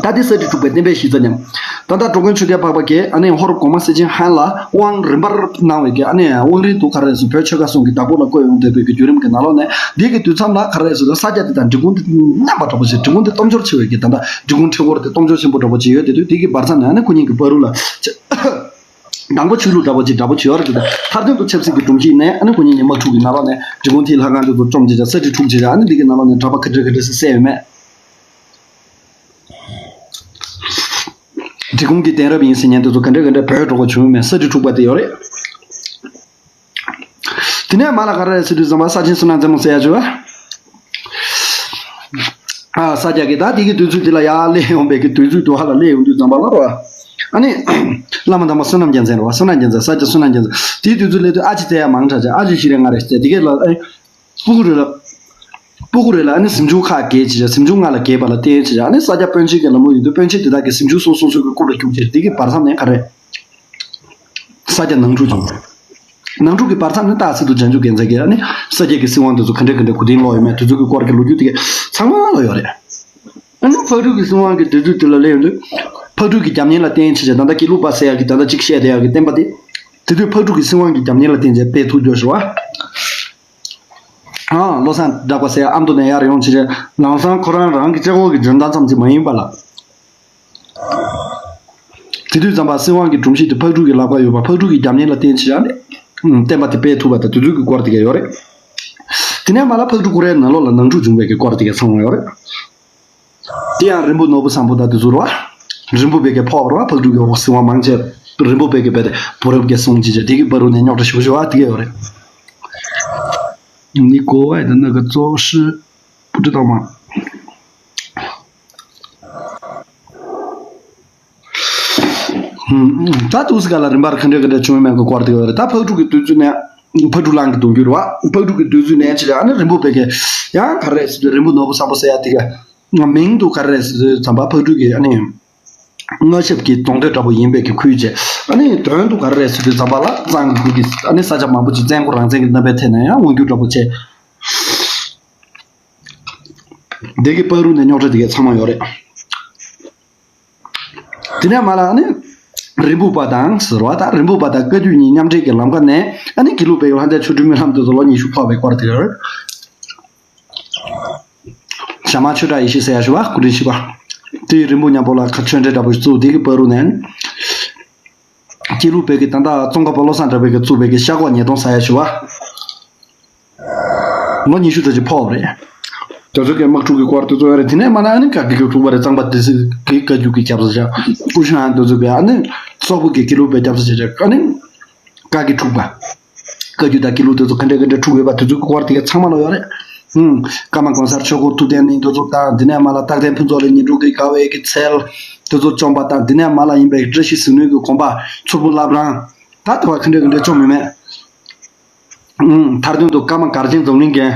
ད་དེ་ས་ཁྲི་དྲུག་པའི་བསྟན་པའི་གཞི་རྩ་ཉམས། ད་ལྟ་འགྲོ་མགོན་ཆོས་རྒྱལ་འཕགས་པ་གིས་ཨ་ནི་ཧོར་གོང་མ་སེ་ཆེན་ཧན་ལ་དབང་རིམ་པར་གནང་བའི་གི་ཨ་ནི་དབང་རིལ་དུ་ག་རེ་ཟེར་བོད་ཆོལ་ཁ་གསུམ་གྱི་བདག་པོ་ལ་བསྐོས་ཡོང་བསྡད་པའི་གི་བརྒྱུད་རིམ་གྱི་ནང་ལོགས་ནས། འདི་གི་དུས་མཚམས་ལ་ག་རེ་ཟེར་ན་ས་སྐྱ་དེ་དང་འབྲི་གུང་དེ་མཉམ་པ་འདྲ་པོ་ཞིག་འབྲི་གུང་དེ་སྟོབས་འབྱོར་ཆེ་བའི་གི་ད་ལྟ་འབྲི་གུང་ཁྲི་སྐོར་དེ་སྟོབས་འབྱོར་ཆེན་པོ་འདྲ་པོ་ཅིག་ཡོད་དེ་དུས། དེ་གི་བར་མཚམས་ནས་ཨ་ནི་ཁོ་གཉིས་ཀྱི་བར་དུ་ལ་དང་པོ་ཆོས་ལུགས་འདྲ་པོ་ཅིག་འདྲ་པོ་ཅིག་ཡོད་རེད་དེ། མཐར་དོན་དུ་ཆབ་སྲིད་ཀྱི་སྒྲོམ་གཞི་ནས་ཨ་ནི་ཁོ་གཉིས་ནས་དམག་འཁྲུག་གི་ནང་ལོགས་ནས་འབྲི་གུང་དེའི་ལྷ་ཁང་དེ་ཚོ་བཅོམ་བྱས་བྱས། ས་ཁྲི་འཁྲུག་བྱས་བྱས། ཨ་ནི་འདི་གི་ནང་ལོགས་ནས་གྲྭ་པ་ག་འདྲ་ག་འདྲ་ཟེར་བསད་ཡོད་མེད། འབྲི་གུང་གི་གདན་རབས་ཡིན་ཟེར་མཁན་དེ་ཚོ་ག་འདྲ་ག་འདྲ་བྲོས་འགྲོ་དགོས་བྱུང་མེད། ས་ཁྲི་འཁྲུག་པ་དེ་ཡོད་རེད། དེ་ནས་མར་ལ་ག་རེ་ཟེར་དུས་ཙམ་པ་ས་ཆེན་བསོད་ནམས་རྩེ་མོ་ཟེར་ཡ་བྱུང་བ། ཨ་ས་སྐྱ་གི་ད་དེ་གི་དུས་ཚོད་དེ་ལ་ཡར་སླེབས་ཡོང་པའི་གི་དུས་ཚོད་དུ་ཧ་ལ་སླེབས་ཡོང་དུས་ཙམ་པ་ལ་རོ། ཨ་ནི་བླ་མ་དམ་པ་བསོད་ནམས་རྒྱལ་མཚན་རེད་བ། བསོད་ནམས་རྒྱལ་མཚན། ས་སྐྱ་བསོད་ནམས་རྒྱལ་མཚན། དེའི་དུས་ཚོད་སླེབས་དུས་ཨ་ཅེ་བཙལ་ཡ་མང་དྲགས་བྱས། ཨ་ཅེ་ཤི་རེ་ང་རེ་བཙལ། དེ་གས་ལ་ཨེ། སྤུ་གུ་རེ་ལ། སྤུ་གུ་རེ་ལ་ཨ་ནི་གཟིམ་ཆུང་ཁག་བརྒལ་བྱས་བྱས། གཟིམ་ཆུང་ལྔ་ལ་བརྒལ་བ་ལ་བརྟེན་བྱས་བྱས། ཨ་ནི་ས་སྐྱ་དཔོན་ཆེན་གྱི་ལམ་ལུགས་ཡིན་དུས་དཔོན་ཆེན་དེ་དག་གི་གཟིམ་ཆུང་སོ་སོ་སོ་གི་རྐུབ་ལ་རྒྱུག་བྱས། དེ་གི་བར་མཚམས་ནས་ག་རེ། ས་སྐྱ་ནང་འཁྲུག་བྱུང་། ནང་འཁྲུག་གི་བར་མཚམས་ནས་སྟག་སེང་དུ་བྱང་ཆུབ་རྒྱལ་མཚན་གྱིས་ཨ་ནི་ས་སྐྱ་གི་སྲིད་དབང་དེ་ཚོ་ག་འདྲས་ག་འདྲས་གོ་བསྡུར་ལོག་ཡོད་མེད་དེ་ཚོ་གི་སྐོར་གྱི་ལོ་རྒྱུས་དེ་གས་ཚང་མ་ལོག་ཡོད་རེད། ཨ་ནི་ཕག་གྲུ་གི་སྲིད་དབང་གི་དུས་ཚོད་དེ་ལ་སླེབས་ཡོང་དུས། ཕག་གྲུ་གི་རྒྱབ་གཉེར་ལ་བརྟེན་བྱས་བྱས། ད་ལྟ་དགེ་ལུགས་པ་ཟེར་ཡག་གི་ད་ལྟ་གཅིག་བཤད་བསྡད་ཡག་གི་བསྟན་པ་དེ། དེ་དུས་ཕག་གྲུ་གི་སྲིད་དབང་གི་རྒྱབ་གཉེར་ལ་བརྟེན་བྱས་སྤེལ་ཐུབ་རྒྱུ་ཞུ་བ། ཨ། བློ་བཟང་གྲགས་པ་ཟེར་ཨ་མདོ་ནས་ཡར་ཡོང་བྱས་བྱས། ལམ་སང་ཁོ་རང་རང་གི་ལྕགས་འོག་གི་འཇོན་ཐང་ཙམ་གྱིས་མ་ཡིན་པ་ལ། དེ་དུས་ཙམ་པ་སྲིད་དབང་གི་སྒྲོམ་གཞི་དེ་ཕག་གྲུ་གི་ལག་པར་ཡོད་པ། ཕག་གྲུ་གི་རྒྱབ་གཉེར་ལ་བརྟེན་བྱས་ཨ་ནི་བསྟན་པ་དེ་སྤེལ་ཐུབ་པ་དང་དེ་ཚོ་གི་སྐོར་དེ་གས་ཡོད་རེད། དེ་ནས་མར་ལ་ཕག་གྲུ་ཀུ་རེའི་ནང་ལོགས་ལ་ནང་འཁྲུག་བྱུང་བའི་གི་སྐོར་དེ་གས་ཚང་མ་ཡོད་རེད། དེ་ཡང་རིན་པོ་ནོར་བུ་བཟང་པོ་དང་དེ་ཚོ་རེད་བ། རིན་པོ་བེ་གའི་ཕོག་རེད་བ། ཕག་གྲུ་གི་འོག་སྲིད་དབང་མང་ཆེ་རིན་པོ་བེ་གའི་བེ་དེ་བུ་རབས་ཀྱི་སྲུང་བྱེད་ཀྱི་དེ་གི་བར་དུ་ནས་རྙོག་དྲ་ཞེ་པོ་ཞེ་པོ་དེ་གས་ཡོད་རེད། 你国外的那个做事不知道吗？ ད་དུས་སྐབས་ལ་རིམ་པར་ག་འདྲ་ག་འདྲ་བྱུང་ཡོད་མེད་ཀྱི་སྐོར་དེ་ཡོད་རེད། ད་ཕག་གྲུ་གི་དུས་ཚོད་ནས་ཕག་གྲུ་གླང་གི་གདུང་རྒྱུད་རེད་བ། ཕག་གྲུ་གི་དུས་ཚོད་ནས་བྱས་ཨ་ནི་རིན་པོ་བེ་གའི་ཡང་ག་རེ་ཟེར་དུས་རིན་པོ་ནོར་བུ་བཟང་པོ་ཟེར་ཡ་དེ་ག་མིང་དུ་ག་རེ་ཟེར་དུས་ཙམ་པ་ཕག་གྲུ་གི་ཨ་ནི་མངའ་ཞབས་ཀྱི་གདོང་དོད་འདྲ་པོ་ཡིན་པའི་གི་ཁུལ་བྱས། ཨ་ནི་དོན་དུ་ག་རེ་ཟེར་དུས་ཙམ་པ་ལ་གཙང་གི་ཁུལ་གྱི་ཨ་ནི་ས་ཆ་མང་པོ་ཅིག་བཙན་པོ་རང་བཙན་གྱི་རྣམ་པའི་ཐད་ནས་ཡང་དབང་སྒྱུར་འདྲ་པོ་བྱས། དེ་གི་བར་དུ་ནས་རྙོག་དྲ་དེ་གས་ཚང་མ་ཡོད་རེད། དེ་ནས་མར་ལ་ཨ་ནི་རིན་སྤུངས་པ་དང་ཟེར་བ་དང་། རིན་སྤུངས་པ་དང་བཀའ་བརྒྱུད་གཉིས་མཉམ་འབྲེལ་གྱི་ལམ་ཁ་ནས་ཨ་ནི་དགེ་ལུགས་པའི་ལྷ་ལྡན་ཆོ་འཕྲུལ་སྨོན་ལམ་དེ་ཚོ་ལོ་ཉི་ཤུ་འཁོར་བའི་སྐོར་དེ་རེད། ཞྭ་དམར་ཆོས་གྲགས་ཡེ་ཤེས་ཟེར་ཡ་ཞུ་བ། སྐུ་ཕྲེང་བཞི་པ། དེ་ཡི་རིན་སྤུངས་མཉམ་པོ་ལ་ཁ་ཆོས་འབྲེལ་འདྲ་པོ་ཞིག་བཙུགས། དེ་གི་བར་དུ་ནས་དགེ་ལུགས་པའི་གི་ད་ལྟ་ཙོང་ཁ་པ་བློ་བཟང་གྲགས་པའི་གི་བཙུགས་པའི་གི་ཤར་ཁོག་ཉེས་རྡུང་ཟེར་ཡ་ཞུ་བ། ལོ་ཉི་ཤུ་ཙམ་ཅིག་འཁོར་བ་རེད། དེ་ཚོ་གི་དམག་འཁྲུག་གི་སྐོར་དེ་ཚོ་ཡོད་རེད། དེ་ནས་མར་ལ་ཨ་ནི་བཀའ་བརྒྱུད་འཁྲུག་པ་རེད། གཙང་པ་སྡེ་སྲིད་ཀྱི་བཀའ་བརྒྱུད་ཀྱི་སྐྱབས་སུ་བཅར། ཀུ་ཤུ་ཧན་དེ་ཚོ་གི་ཨ་ནི་སོག་པོ་གི་དགེ་ལུགས་པའི་སྐྱབས་སུ་བཅར། ཨ་ནི་བཀའ་བརྒྱུད་འཁྲུག་པ། བཀའ་བརྒྱུད་དང་དགེ་ལུགས་དེ་ཚོ་ག་འདྲ་ག་འདྲ་འཁྲུག་ཡོད་པ་དེ་ཚོ་གི་སྐོར་དེ་གས་ཚང་མ་ལོག་ཡོད་རེད། ཧུམ། ཀརྨ་གོང་གསལ་ཆོས་འཁོར་ཐུབ་བསྟན་གླིང་དེ་ཚོ་དང་། དེ་ནས་མར་ལ་རྟག་བརྟན་ཕུན་ཚོགས་གླིང་ཉི་སྒྲོན་གྱི་དགའ་བའི་གི་ཚལ་དེ་ཚོ་བཅོམ་པ་དང་། དེ་ནས་མར་ལ་ཡིན་པའི་བཀྲ་ཤིས་ཟིལ་གནོན་གྱི་དགོན་པ་མཚུར་ཕུ་བླ་བྲང་། ད་དེ་བ་ག་འདྲ་ག་འདྲ་བཅོམ་ཡོད་མེད། ཨུམ། མཐར་དོན་དུ་ཀརྨ་གར་ཆེན་འཛམ་གླིང་རྒྱན།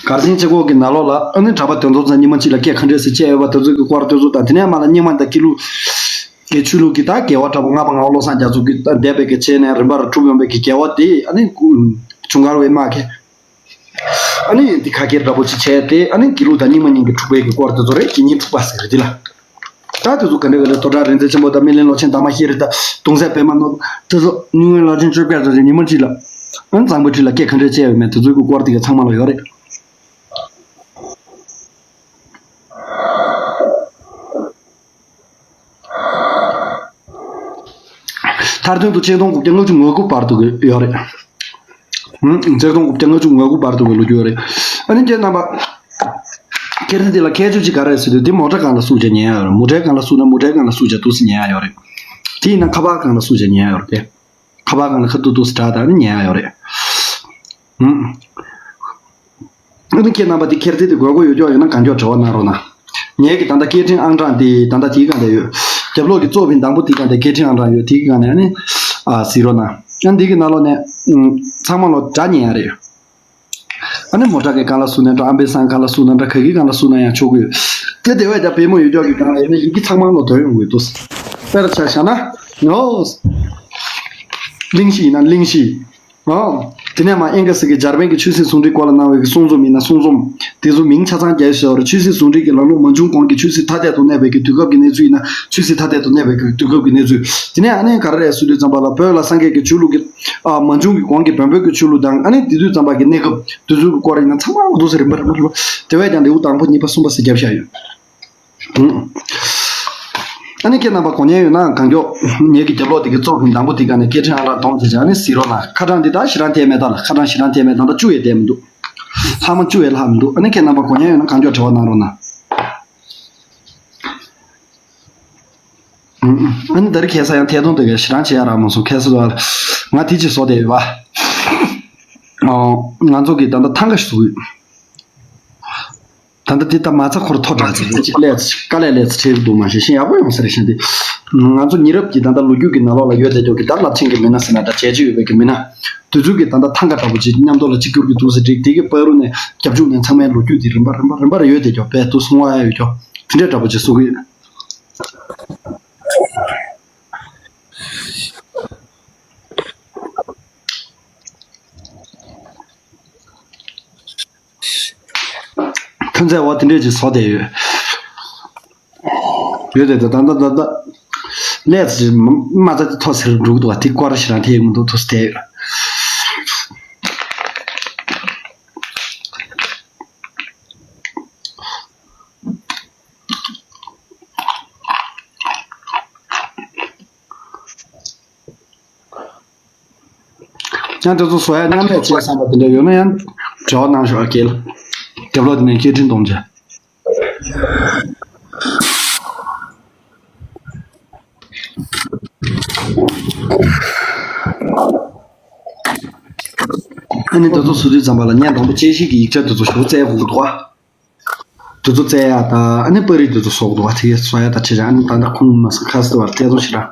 གར་ཆེན་ཆེ་གོ་གི་ནང་ལོགས་ལ་ཨ་ནི་གྲྭ་པ་དོན་གྲུབ་ཚང་ཉི་མ་གཅིག་ལ་སྐད་ག་འདྲས་སེ་བཅད་ཡོད་པ་དེ་ཚོ་གི་སྐོར་དེ་ཚོ་དང་། དེ་ནས་མར་ལ་རྙིང་མ་དང་དགེ་ལུགས་ཀྱི་ཆོས་ལུགས་ཀྱི་ད་རྒྱལ་བ་འདྲ་པོ་ལྔ་པ་ངག་དབང་བློ་བཟང་རྒྱ་མཚོ་གི་ད་འདས་པའི་གི་བྱས་ནས་རིམ་པར་གྲུབ་ཡོང་པའི་གི་རྒྱལ་བ་དེ་ཨ་ནི་ཇུན་གར་བའི་དམག་གི་ཨ་ནི་འདི་ཁ་སྐད་འདྲ་པོ་ཅིག་བྱས་ཏེ། ཨ་ནི་དགེ་ལུགས་དང་རྙིང་མ་གཉིས་ཀྱི་འཁྲུག་པའི་གི་སྐོར་དེ་ཚོ་རེད། དགེ་རྙིང་འཁྲུག་པ་ཟེར་རེད་འདི་ལ། ད་དེ་ཚོ་ག་འདྲ་ག་འདྲ་རྡོར་གྲགས་རིག་འཛིན་ཆེན་པོ་དང་སྨིན་གླིང་ལོ་ཆེན་དར་མ་ཤེས་རིག་དང་གདུང་སྲས་པད་མ་ནོར་བུ་དེ་ཚོ་སྨྱུང་གནས་ལག་ཆེན་བཅོ་བརྒྱད་ཚོ་ཉི་མ་གཅིག་ལ་ཨ་གཙང་པོ་ཁྲི་ལ་སྐད་ག་འདྲ་བཅད་ཡོད་མེད་དེ་ཚོའི་གི་སྐོར་དེ་ག་ཚང་མ་ལ་ཡོད་རེད། མཐར་དོན་དུ་ཆིག་སྟོང་དགུ་བརྒྱ་ལྔ་བཅུ་ང་དགུ་བར་དུ་གི་ཡོད་རེད། ཧུམ། ཆིག་སྟོང་དགུ་བརྒྱ་ལྔ་བཅུ་ང་དགུ་བར་དུ་གི་ལོ་རྒྱུས་ཡོད་རེད། ཨ་ནི་ཁྱེད་རྣམ་པ་ཁྱེད་རང་འདི་ལ་ཁྱད་ཆོས་ཅིག་ག་རེ་ཟེར་དུས། འདི་མོ་ཊ་སྒང་ལ་བསུབ་བྱས་ཉན་ཡ་ཡོད་རེད། མོ་ཊའི་སྒང་ལ་བསུབ་ན་མོ་ཊའི་སྒང་ལ་བསུབ་བྱས་འདུག་སེ་ཉན་ཡ་ཡོད་རེད། དེ་ཡིན་ན་ཁ་པར་སྒང་ལ་བསུབ་བྱས་ཉན་ཡ་ཡོད་རེད་དེ། ཁ་པར་སྒང་ལ་ཁ་ཐུག་ཐུག་སེ་དྲ་དང་ནི་ཉན་ཡ་ཡོད་རེད། ཧུམ། ཨ་ནི་ཁྱེད་རྣམ་པ་དེ་ཁྱེར་ཚད་དེ་དགོས་མཁོ་ཡོད་ཀྱོག་ཡོད་ན་གང་མགྱོགས་དྲི་བ་གནང་རོགས་གནང་། ངའི་གི་ད་ལྟ་སྐད་འཕྲིན་ཨང་གྲངས་དེ་ད་ལྟ་དེའི་སྒང་ལ་ཡོད། རྒྱབ་ལོགས་ཀྱི་གཙོ་བོའི་མདང་པོ་དེའི་སྒང་དེ་སྐད་འཕྲིན་ཨང་གྲངས་ཡོད། དེའི་སྒང་ནས་ཨ་ནི་ཨ་གཟིགས་རོགས་གནང་། ཨ་ནི་འདི་གི་ནང་ལོགས་ནས་ཨུམ་ཚང་མ་ལོ་དྲ་ཉན་ཡ་རེད། ཨ་ནི་མོ་ཊ་གི་སྒང་ལ་བསུབ་ན་འགྲོ། ཨམ་བན་སང་སྒང་ལ་བསུབ་ན་འགྲོ། ག་གི་སྒང་ལ་བསུབ་ན་ཡང་ཆོག་གི་ཡོད། དེ་དེ་བས་ཀྱང་པད་མོ་ཡོད་ཀྱོག་གི་སྒང་ལ་ཡོད་ན་ཡི་གེ་ཚང་མ་ལོ་དོན་ཡོང་གི་འདུག་དཔེར་ཆ་བཞག་ན་ནོ། གླིང་བཞི་ཡིན་ན་གླིང་བཞི། ཨོ། དེ་ནས་མར་ཨེན་ག་སི་གི་འཇར་པན་གྱི་ཆོས་སྲིད་ཟུང་འབྲེལ་སྐོར་ལ་གནང་བའི་གི་གསུང་རྩོམ་ཡིན་ན་གསུང་རྩོམ་དེ་ཚོ་མིང་ཆ་ཚང་རྒྱག་ཤོར་བ་རེད། ཆོས་སྲིད་ཟུང་འབྲེལ་གྱི་ལམ་ལུགས་མ་བྱུང་གོང་གི་ཆོས་སྲིད་ཐ་དད་དུ་གནས་པའི་གི་དུས་སྐབས་ཀྱི་གནས་ཚུལ་ཡིན་ན་ཆོས་སྲིད་ཐ་དད་དུ་གནས་པའི་གི་དུས་སྐབས་ཀྱི་གནས་ཚུལ། དེ་ནས་ཨ་ནི་ག་རེ་རེད་ཟེར་དུས་ཙམ་པ་ལ་བོད་ལ་སངས་རྒྱས་ཀྱི་ཆོས་ལུགས་ཀྱི་ཨ་མ་བྱུང་གི་གོང་གི་བོན་པོའི་གི་ཆོས་ལུགས་དང་ཨ་ནི་དེ་དུས་ཙམ་པ་གི་གནས་སྐབས་དེ་ཚོའི་གི་སྐོར་ཡིན་ན་ཚང་མ་འོ་འདུག་སེ་རིམ་པ་རིམ་པ་རིམ་པ་དེ་བས་ཀྱང་ལེའུ་དང་པོ་གཉིས་པ་གསུམ་པ་ཟེར་རྒྱབ་བཞག་ཡོད། ཨ་ནི་ཁྱེད་རྣམ་པ་གོ་མཁན་ཡོད་ན་གང་མགྱོགས་ངེད་ཀྱི་རྒྱབ་ལོགས་དེ་གི་གཙོ་བོ་དང་པོ་དེ་ག་ནས་སྐད་འཕྲིན་ཨང་གྲངས་སྡོམ་བྱས་བྱས་ཨ་ནི་གཟིགས་རོགས་གནང་། ཁ་གྲངས་འདི་ད་ཞེ་དྲག་འཐད་མེད་ད་ལ་ཁ་གྲངས་ཞེ་དྲག་འཐད་མེད་ད་ལྟ་བཅུ་ཡས་འཐད་མི་འདུག་ལྷག་མ་བཅུ་ཡས་ལྷག་མི་འདུག་ཨ་ནི་ཁྱེད་རྣམ་པ་གོ་མཁན་ཡོད་ན་གང་མགྱོགས་དྲི་བ་གནང་རོགས་གནང་། ཨ་ནི་ད་རེས་ཁ་སང་ཡང་ཐད་གཏོང་དེ་ག་ཞེ་དྲག་བྱེད་ཡ་རག་མ་སོང་ཁ་སང་ང་དེ་ཅིག་བཟོ་བསྡད་ཡོད་པ། ང་ཚོ་གི་ད་ལྟ་ཐང་ག་ཞིག་བཟོ་གི་ཡོད། ད་ལྟ་འདི་ལྟ་མ་ཚ་འཁོར་ཐོ་དྲག་ཚེ་ལས་དཀའ་ལས་ལས་ཚེ་ཁྲེལ་འདུག་མ་ཤེས་ཤེས་ཡག་པོ་ཡོང་ས་རེད་ཤེས་ཏེ། ང་ཚོ་ཉེ་རབས་ཀྱི་ད་ལྟ་ལོ་རྒྱུས་ཀྱི་ནང་ལོགས་ལ་ཡོད་དེ་ཅོག་གི་ད་རླབས་ཆེན་གྱི་མི་སྣ་ཟེར་ན་ད་བྱས་རྗེས་ཡོད་པའི་གི་མི་སྣ། དེ་ཚོ་གི་ད་ལྟ་ཐང་ག་འདྲ་པོ་ཅིག་མཉམ་དུ་ལ་གཅིག་གྱུར་གྱི་འདུག་ཟེར་བསྒྲིགས་དེ་གི་བར་དུ་ནས་རྒྱབ་ལྗོངས་ནས་ཚང་མའི་ལོ་རྒྱུས་དེ་རིམ་པ་རིམ་པ་རིམ་པར་ཡོད་དེ་ཅོག་དཔེ་དུ་སོང་བ་ཡོད་ཅོག་དེ་འདྲའི་འདྲ་པོ་ཅིག་བཟོ་གི་ཡོད། ཐོན་རྫས་འོ་དེ་འདྲས་ཅིག་བཟོ་བསྡད་ཡོད། ཡོད་དེ་ད་ད་ད་ད་ལས་ཚེ་མ་རྩ་དེ་ཐོ་སེར་འགྲུག་འདུག་བ་དེ་སྐོར་ཞེ་དྲག་ཐེག་མི་འདུག་ཐོ་སེ་དེ་ཡོད། ཡང་དེ་ཚོ་བཟོ་ཡ་མཉམ་ལས་བྱེད་བསམ་པ་དེ་འདྲ་ཡོད་ན་ཡང་འབྲེལ་བ་གནང་ཤོག་ཨ་ཀེལ། རྒྱབ་ལོགས་དེ་ནས་སྐད་འཕྲིན་གཏོང་བྱ། ཨ་ནི་དེ་ཚོ་བཟོ་དུས་ཙམ་པ་ལ་བརྙན་དང་པོ་དཔྱད་གཞི་གི་ཡིག་ཆ་དེ་ཚོ་ཞོག་བཙལ་དགོས་འདུག་ཨ། དེ་ཚོ་བཙལ་ཡ་དང་ཨ་ནི་པར་རིས་དེ་ཚོ་བཟོ་དགོས་འདུག་བ་དེ་གས་བཟོ་ཡ་དང་བྱས་ཙང་ཨ་ནི་ད་ལྟ་ཁུངས་མ་སོང་ཁ་སི་བར་ཐེ་ཚོམ་ཞེ་དྲག་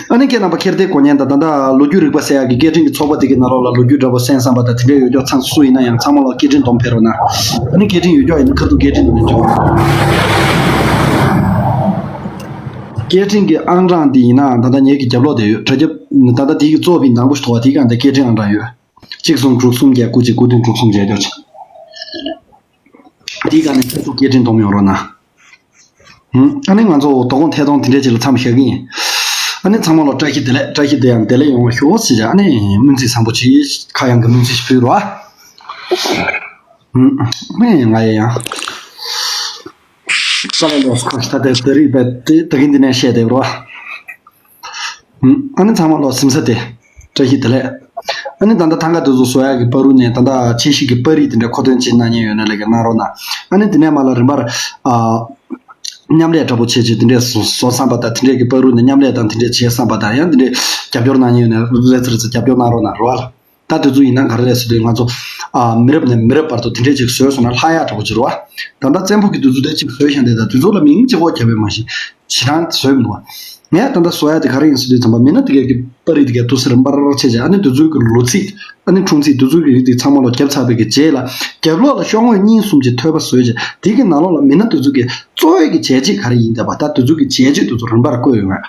ཨ་ནི་ཁྱེད་རྣམ་པ་ཁྱེར་བདེ་གོ་ཉན་དང་ད་ལྟ་ལོ་རྒྱུས་རིག་པ་ཟེར་ཡག་གི་སྐད་འཕྲིན་གྱི་ཚོགས་པ་དེ་གི་ནང་ལོགས་ལ་ལོ་རྒྱུས་འདྲ་པོ་གསན་བསམ་པ་དང་དེ་འདྲས་ཡོད་ཀྱོག་ཚང་སུ་ཡིན་ན་ཡང་ཚང་མ་ལ་སྐད་འཕྲིན་སྡོམ་ཕེབས་རོགས་གནང་། ཨ་ནི་སྐད་འཕྲིན་ཡོད་ཀྱོག་ཡིན་ན་ཁ་ཐུག་སྐད་འཕྲིན་འདོན་ཆོག་སྐད་འཕྲིན་གྱི་ཨང་གྲངས་འདི་ཡིན་ནའང་ད་ལྟ་ངེད་ཀྱི་རྒྱབ་ལོགས་དེ་ཡོད་དྲ་རྒྱབ་ད་ལྟ་དེ་གི་གཙོ་བོ་བི་ནང་པོ་ཞིག་ཐོགས་པ་དེ་གང་དེ་སྐད་འཕྲིན་ཨང་གྲངས་ཡོད། གཅིག་གསུམ་དྲུག་གསུམ་བརྒྱད་དགུ་གཅིག་དགུ་བདུན་དྲུག་གསུམ་བརྒྱད་ཀྱོག་ཆེ། དེའི་སྒང་ནས་ཁྱེད་ཚོ་སྐད་འཕྲིན་སྡོམ་ཡོང་རོགས་གནང་། ཧུམ། ཨ་ནི་ང་ཚོ་དོ་དགོང་ཐད་གཏོང་དེ་འདྲས་ཅིག་ལ་མཚམས་བཞག་གི་ཡིན། ཨ་ནི་ཚང་མ་ལ་བཀྲ་ཤིས་བདེ་ལེགས་བཀྲ་ཤིས་བདེ་ཡང་བདེ་ལེགས་ཡོང་བ་ཤོག་ཟེར་བྱས་ཨ་ནི་སྨོན་ཚིག་བཟང་པོ་ཅིག་ཁ་གཡང་གི་སྨོན་ཚིག་ཅིག་ཕུལ་རོགས་ཨ། ཧུམ། ཨ་ནི་ང་ཡི་ཡང་། ས་ལ་ལོ་སོ་ཁ་ཤི་ད་དེ་དེ་རིགས་པས་དེ་ད་གིན་འདི་ནས་བཤད་བསྡད་རོགས་ཨ། ཨ་ནི་ཚང་མ་ལ་སིམ་ས་དེ། བཀྲ་ཤིས་བདེ་ལེགས། ཨ་ནི་ད་ལྟ་ཐང་ག་དེ་ཚོ་བཟོ་ཡག་གི་བར་དུ་ནས་ད་ལྟ་ཆེ་ཤོས་ཀྱི་པར་རིས་དེ་འདྲ་མཁོ་འདོན་བྱེད་གནང་མཁན་ཡོད་ན་ལས་ཀ་གནང་རོགས་གནང་། ཨ་ནི་དེ་ནས་མ་ལ་རིམ་པར་ཨ། མཉམ་ལས་འདྲ་པོ་བྱེད་ཅིག་དེ་འདྲས་བཟོ་བཟོ་བསམ་པ་དང་དེ་འདྲས་ཀྱི་བར་དུ་ནས་མཉམ་ལས་དང་དེ་འདྲས་བྱེད་བསམ་པ་དང་ཡང་དེ་འདྲས་རྒྱབ་སྐྱོར་གནང་མཁན་ཡོད་ན་རེ་ཚེ་རེ་ཚེ་རྒྱབ་སྐྱོར་གནང་རོགས་གནང་རོགས་ཨ། ད་དེ་ཚོ་ཡིན་ན་ག་རེ་རེད་ཟེར་དུས་ང་ཚོ་ཨ་མི་རབས་ནས་མི་རབས་བར་དུ་དེ་འདྲས་ཅིག་བཟོས་སོང་ན་ལྷག་ཡག་འདྲ་པོ་ཅིག་རེད་བ། ད་ལྟ་བཙན་པོ་གི་དུས་ཚོད་དེ་ཅིག་བཟོས་ཤིང་དེ་དང་དུས་ཚོད་ལ་མིང་གཅིག་པོ་རྒྱབ་པས་མ་གཞི་ཞེ་དྲག་བཟོས་མི་འདུག་བ། ངས་ད་ལྟ་བཟོ་ཡག་དེ་ག་རེ་ཡིན་ཟེར་དུས་ཙམ་པ་མི་སྣ་དེ་གའི་གི་པར་རིས་དེ་གའི་དུས་སུ་རིམ་པར་བྱས་བྱས་ཨ་ནི་དེ་ཚོའི་གི་ལོ་ཚིགས་ཨ་ནི་འཁྲུངས་ཚིགས་དེ་ཚོའི་གི་རིགས་དེ་ཚང་མ་ལ་རྒྱབ་ཚར་བའི་གི་རྗེས་ལ་རྒྱབ་ལོགས་ལ་ཤོག་ངོས་གཉིས་གསུམ་ཅིག་ཐོལ་པ་བཟོས་བྱས་དེ་གི་ནང་ལོགས་ལ་མི་སྣ་དེ་ཚོ་གི་གཙོ་བོའི་གི་བྱས་རྗེས་ག་རེ་ཡིན་བསྡད་པ་ད་དེ་ཚོའི་གི་བྱས་རྗེས་དེ་ཚོ་རིམ་པར་བཀོད་ཡོང་ཡ།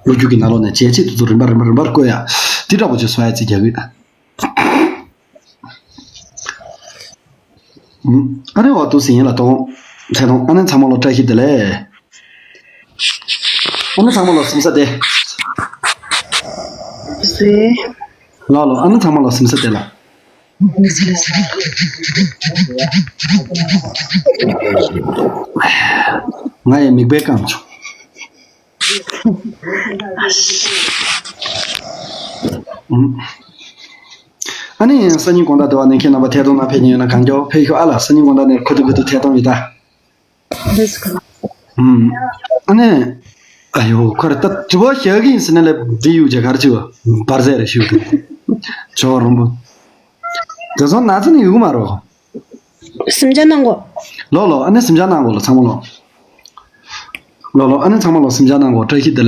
ལོ་རྒྱུས་ཀྱི་ནང་ལོགས་ནས་བྱས་རྗེས་དེ་ཚོ་རིམ་པ་རིམ་པ་རིམ་པར་བཀོད་ཡ། དེ་འདྲ་པོ་ཅིག་བཟོ་ཡ་ཅིག་རྒྱག་གི་ཡོད། ཨ་ནི་འོ་དུ་ཟིན་ཡིན་ལ་གཏོང་། ཐད་གཏོང་ཨ་ནི་ཚང་མ་ལ་བཀྲ་ཤིས་བདེ་ལེགས། ཨ་ནི་ཚང་མ་ལ་སིམ་ས་དེ། ཟེ། ལ་ལོ་ཨ་ནི་ཚང་མ་ལ་སིམ་ས་དེ་ལ། ང་ཡི་མིག་དཔེ་བཀང་བྱུང་། ཨ་ནི་སང་ཉིན་དགོང་དག་དེ་བ་ནས་ཁྱེད་རྣམ་པ་ཐད་གཏོང་ནང་ཕེབས་ཉེན་ཡོད་ན་གང་མགྱོགས་ཕེབས་ཤོག་ཨ་ལ། སང་ཉིན་དགོང་དག་ནས་ཁོ་ཐུག་ཁོ་ཐུག་ཐད་གཏོང་ཡོད་ད། ཨ་ནི། ཨ་ཡོ་ཁོ་རེ་ད་དྲི་བ་བཞག་གི་ཡིན་ཟེར་ན་ལས་འདི་ཡུག་ཅག་གར་ཅི་བ་འབར་ཟས་རེ་ཞུ་གི་ཇོ་རོང་པོ། དེ་ཚོ་ན་ཚ་ནི་ཡུག་མ་རོ། སེམས་ཅན་ནང་གོ། ལོ་ལོ་ཨ་ནི་སེམས་ཅན་ནང་གོ་ལོ་ཚང་མ་ལོ། ལོ་ལོ་ཨ་ནི་ཚང་མ་ལོ་སེམས་ཅན་ནང་གོ་བཀྲ་ཤིས་བདེ་ལེགས།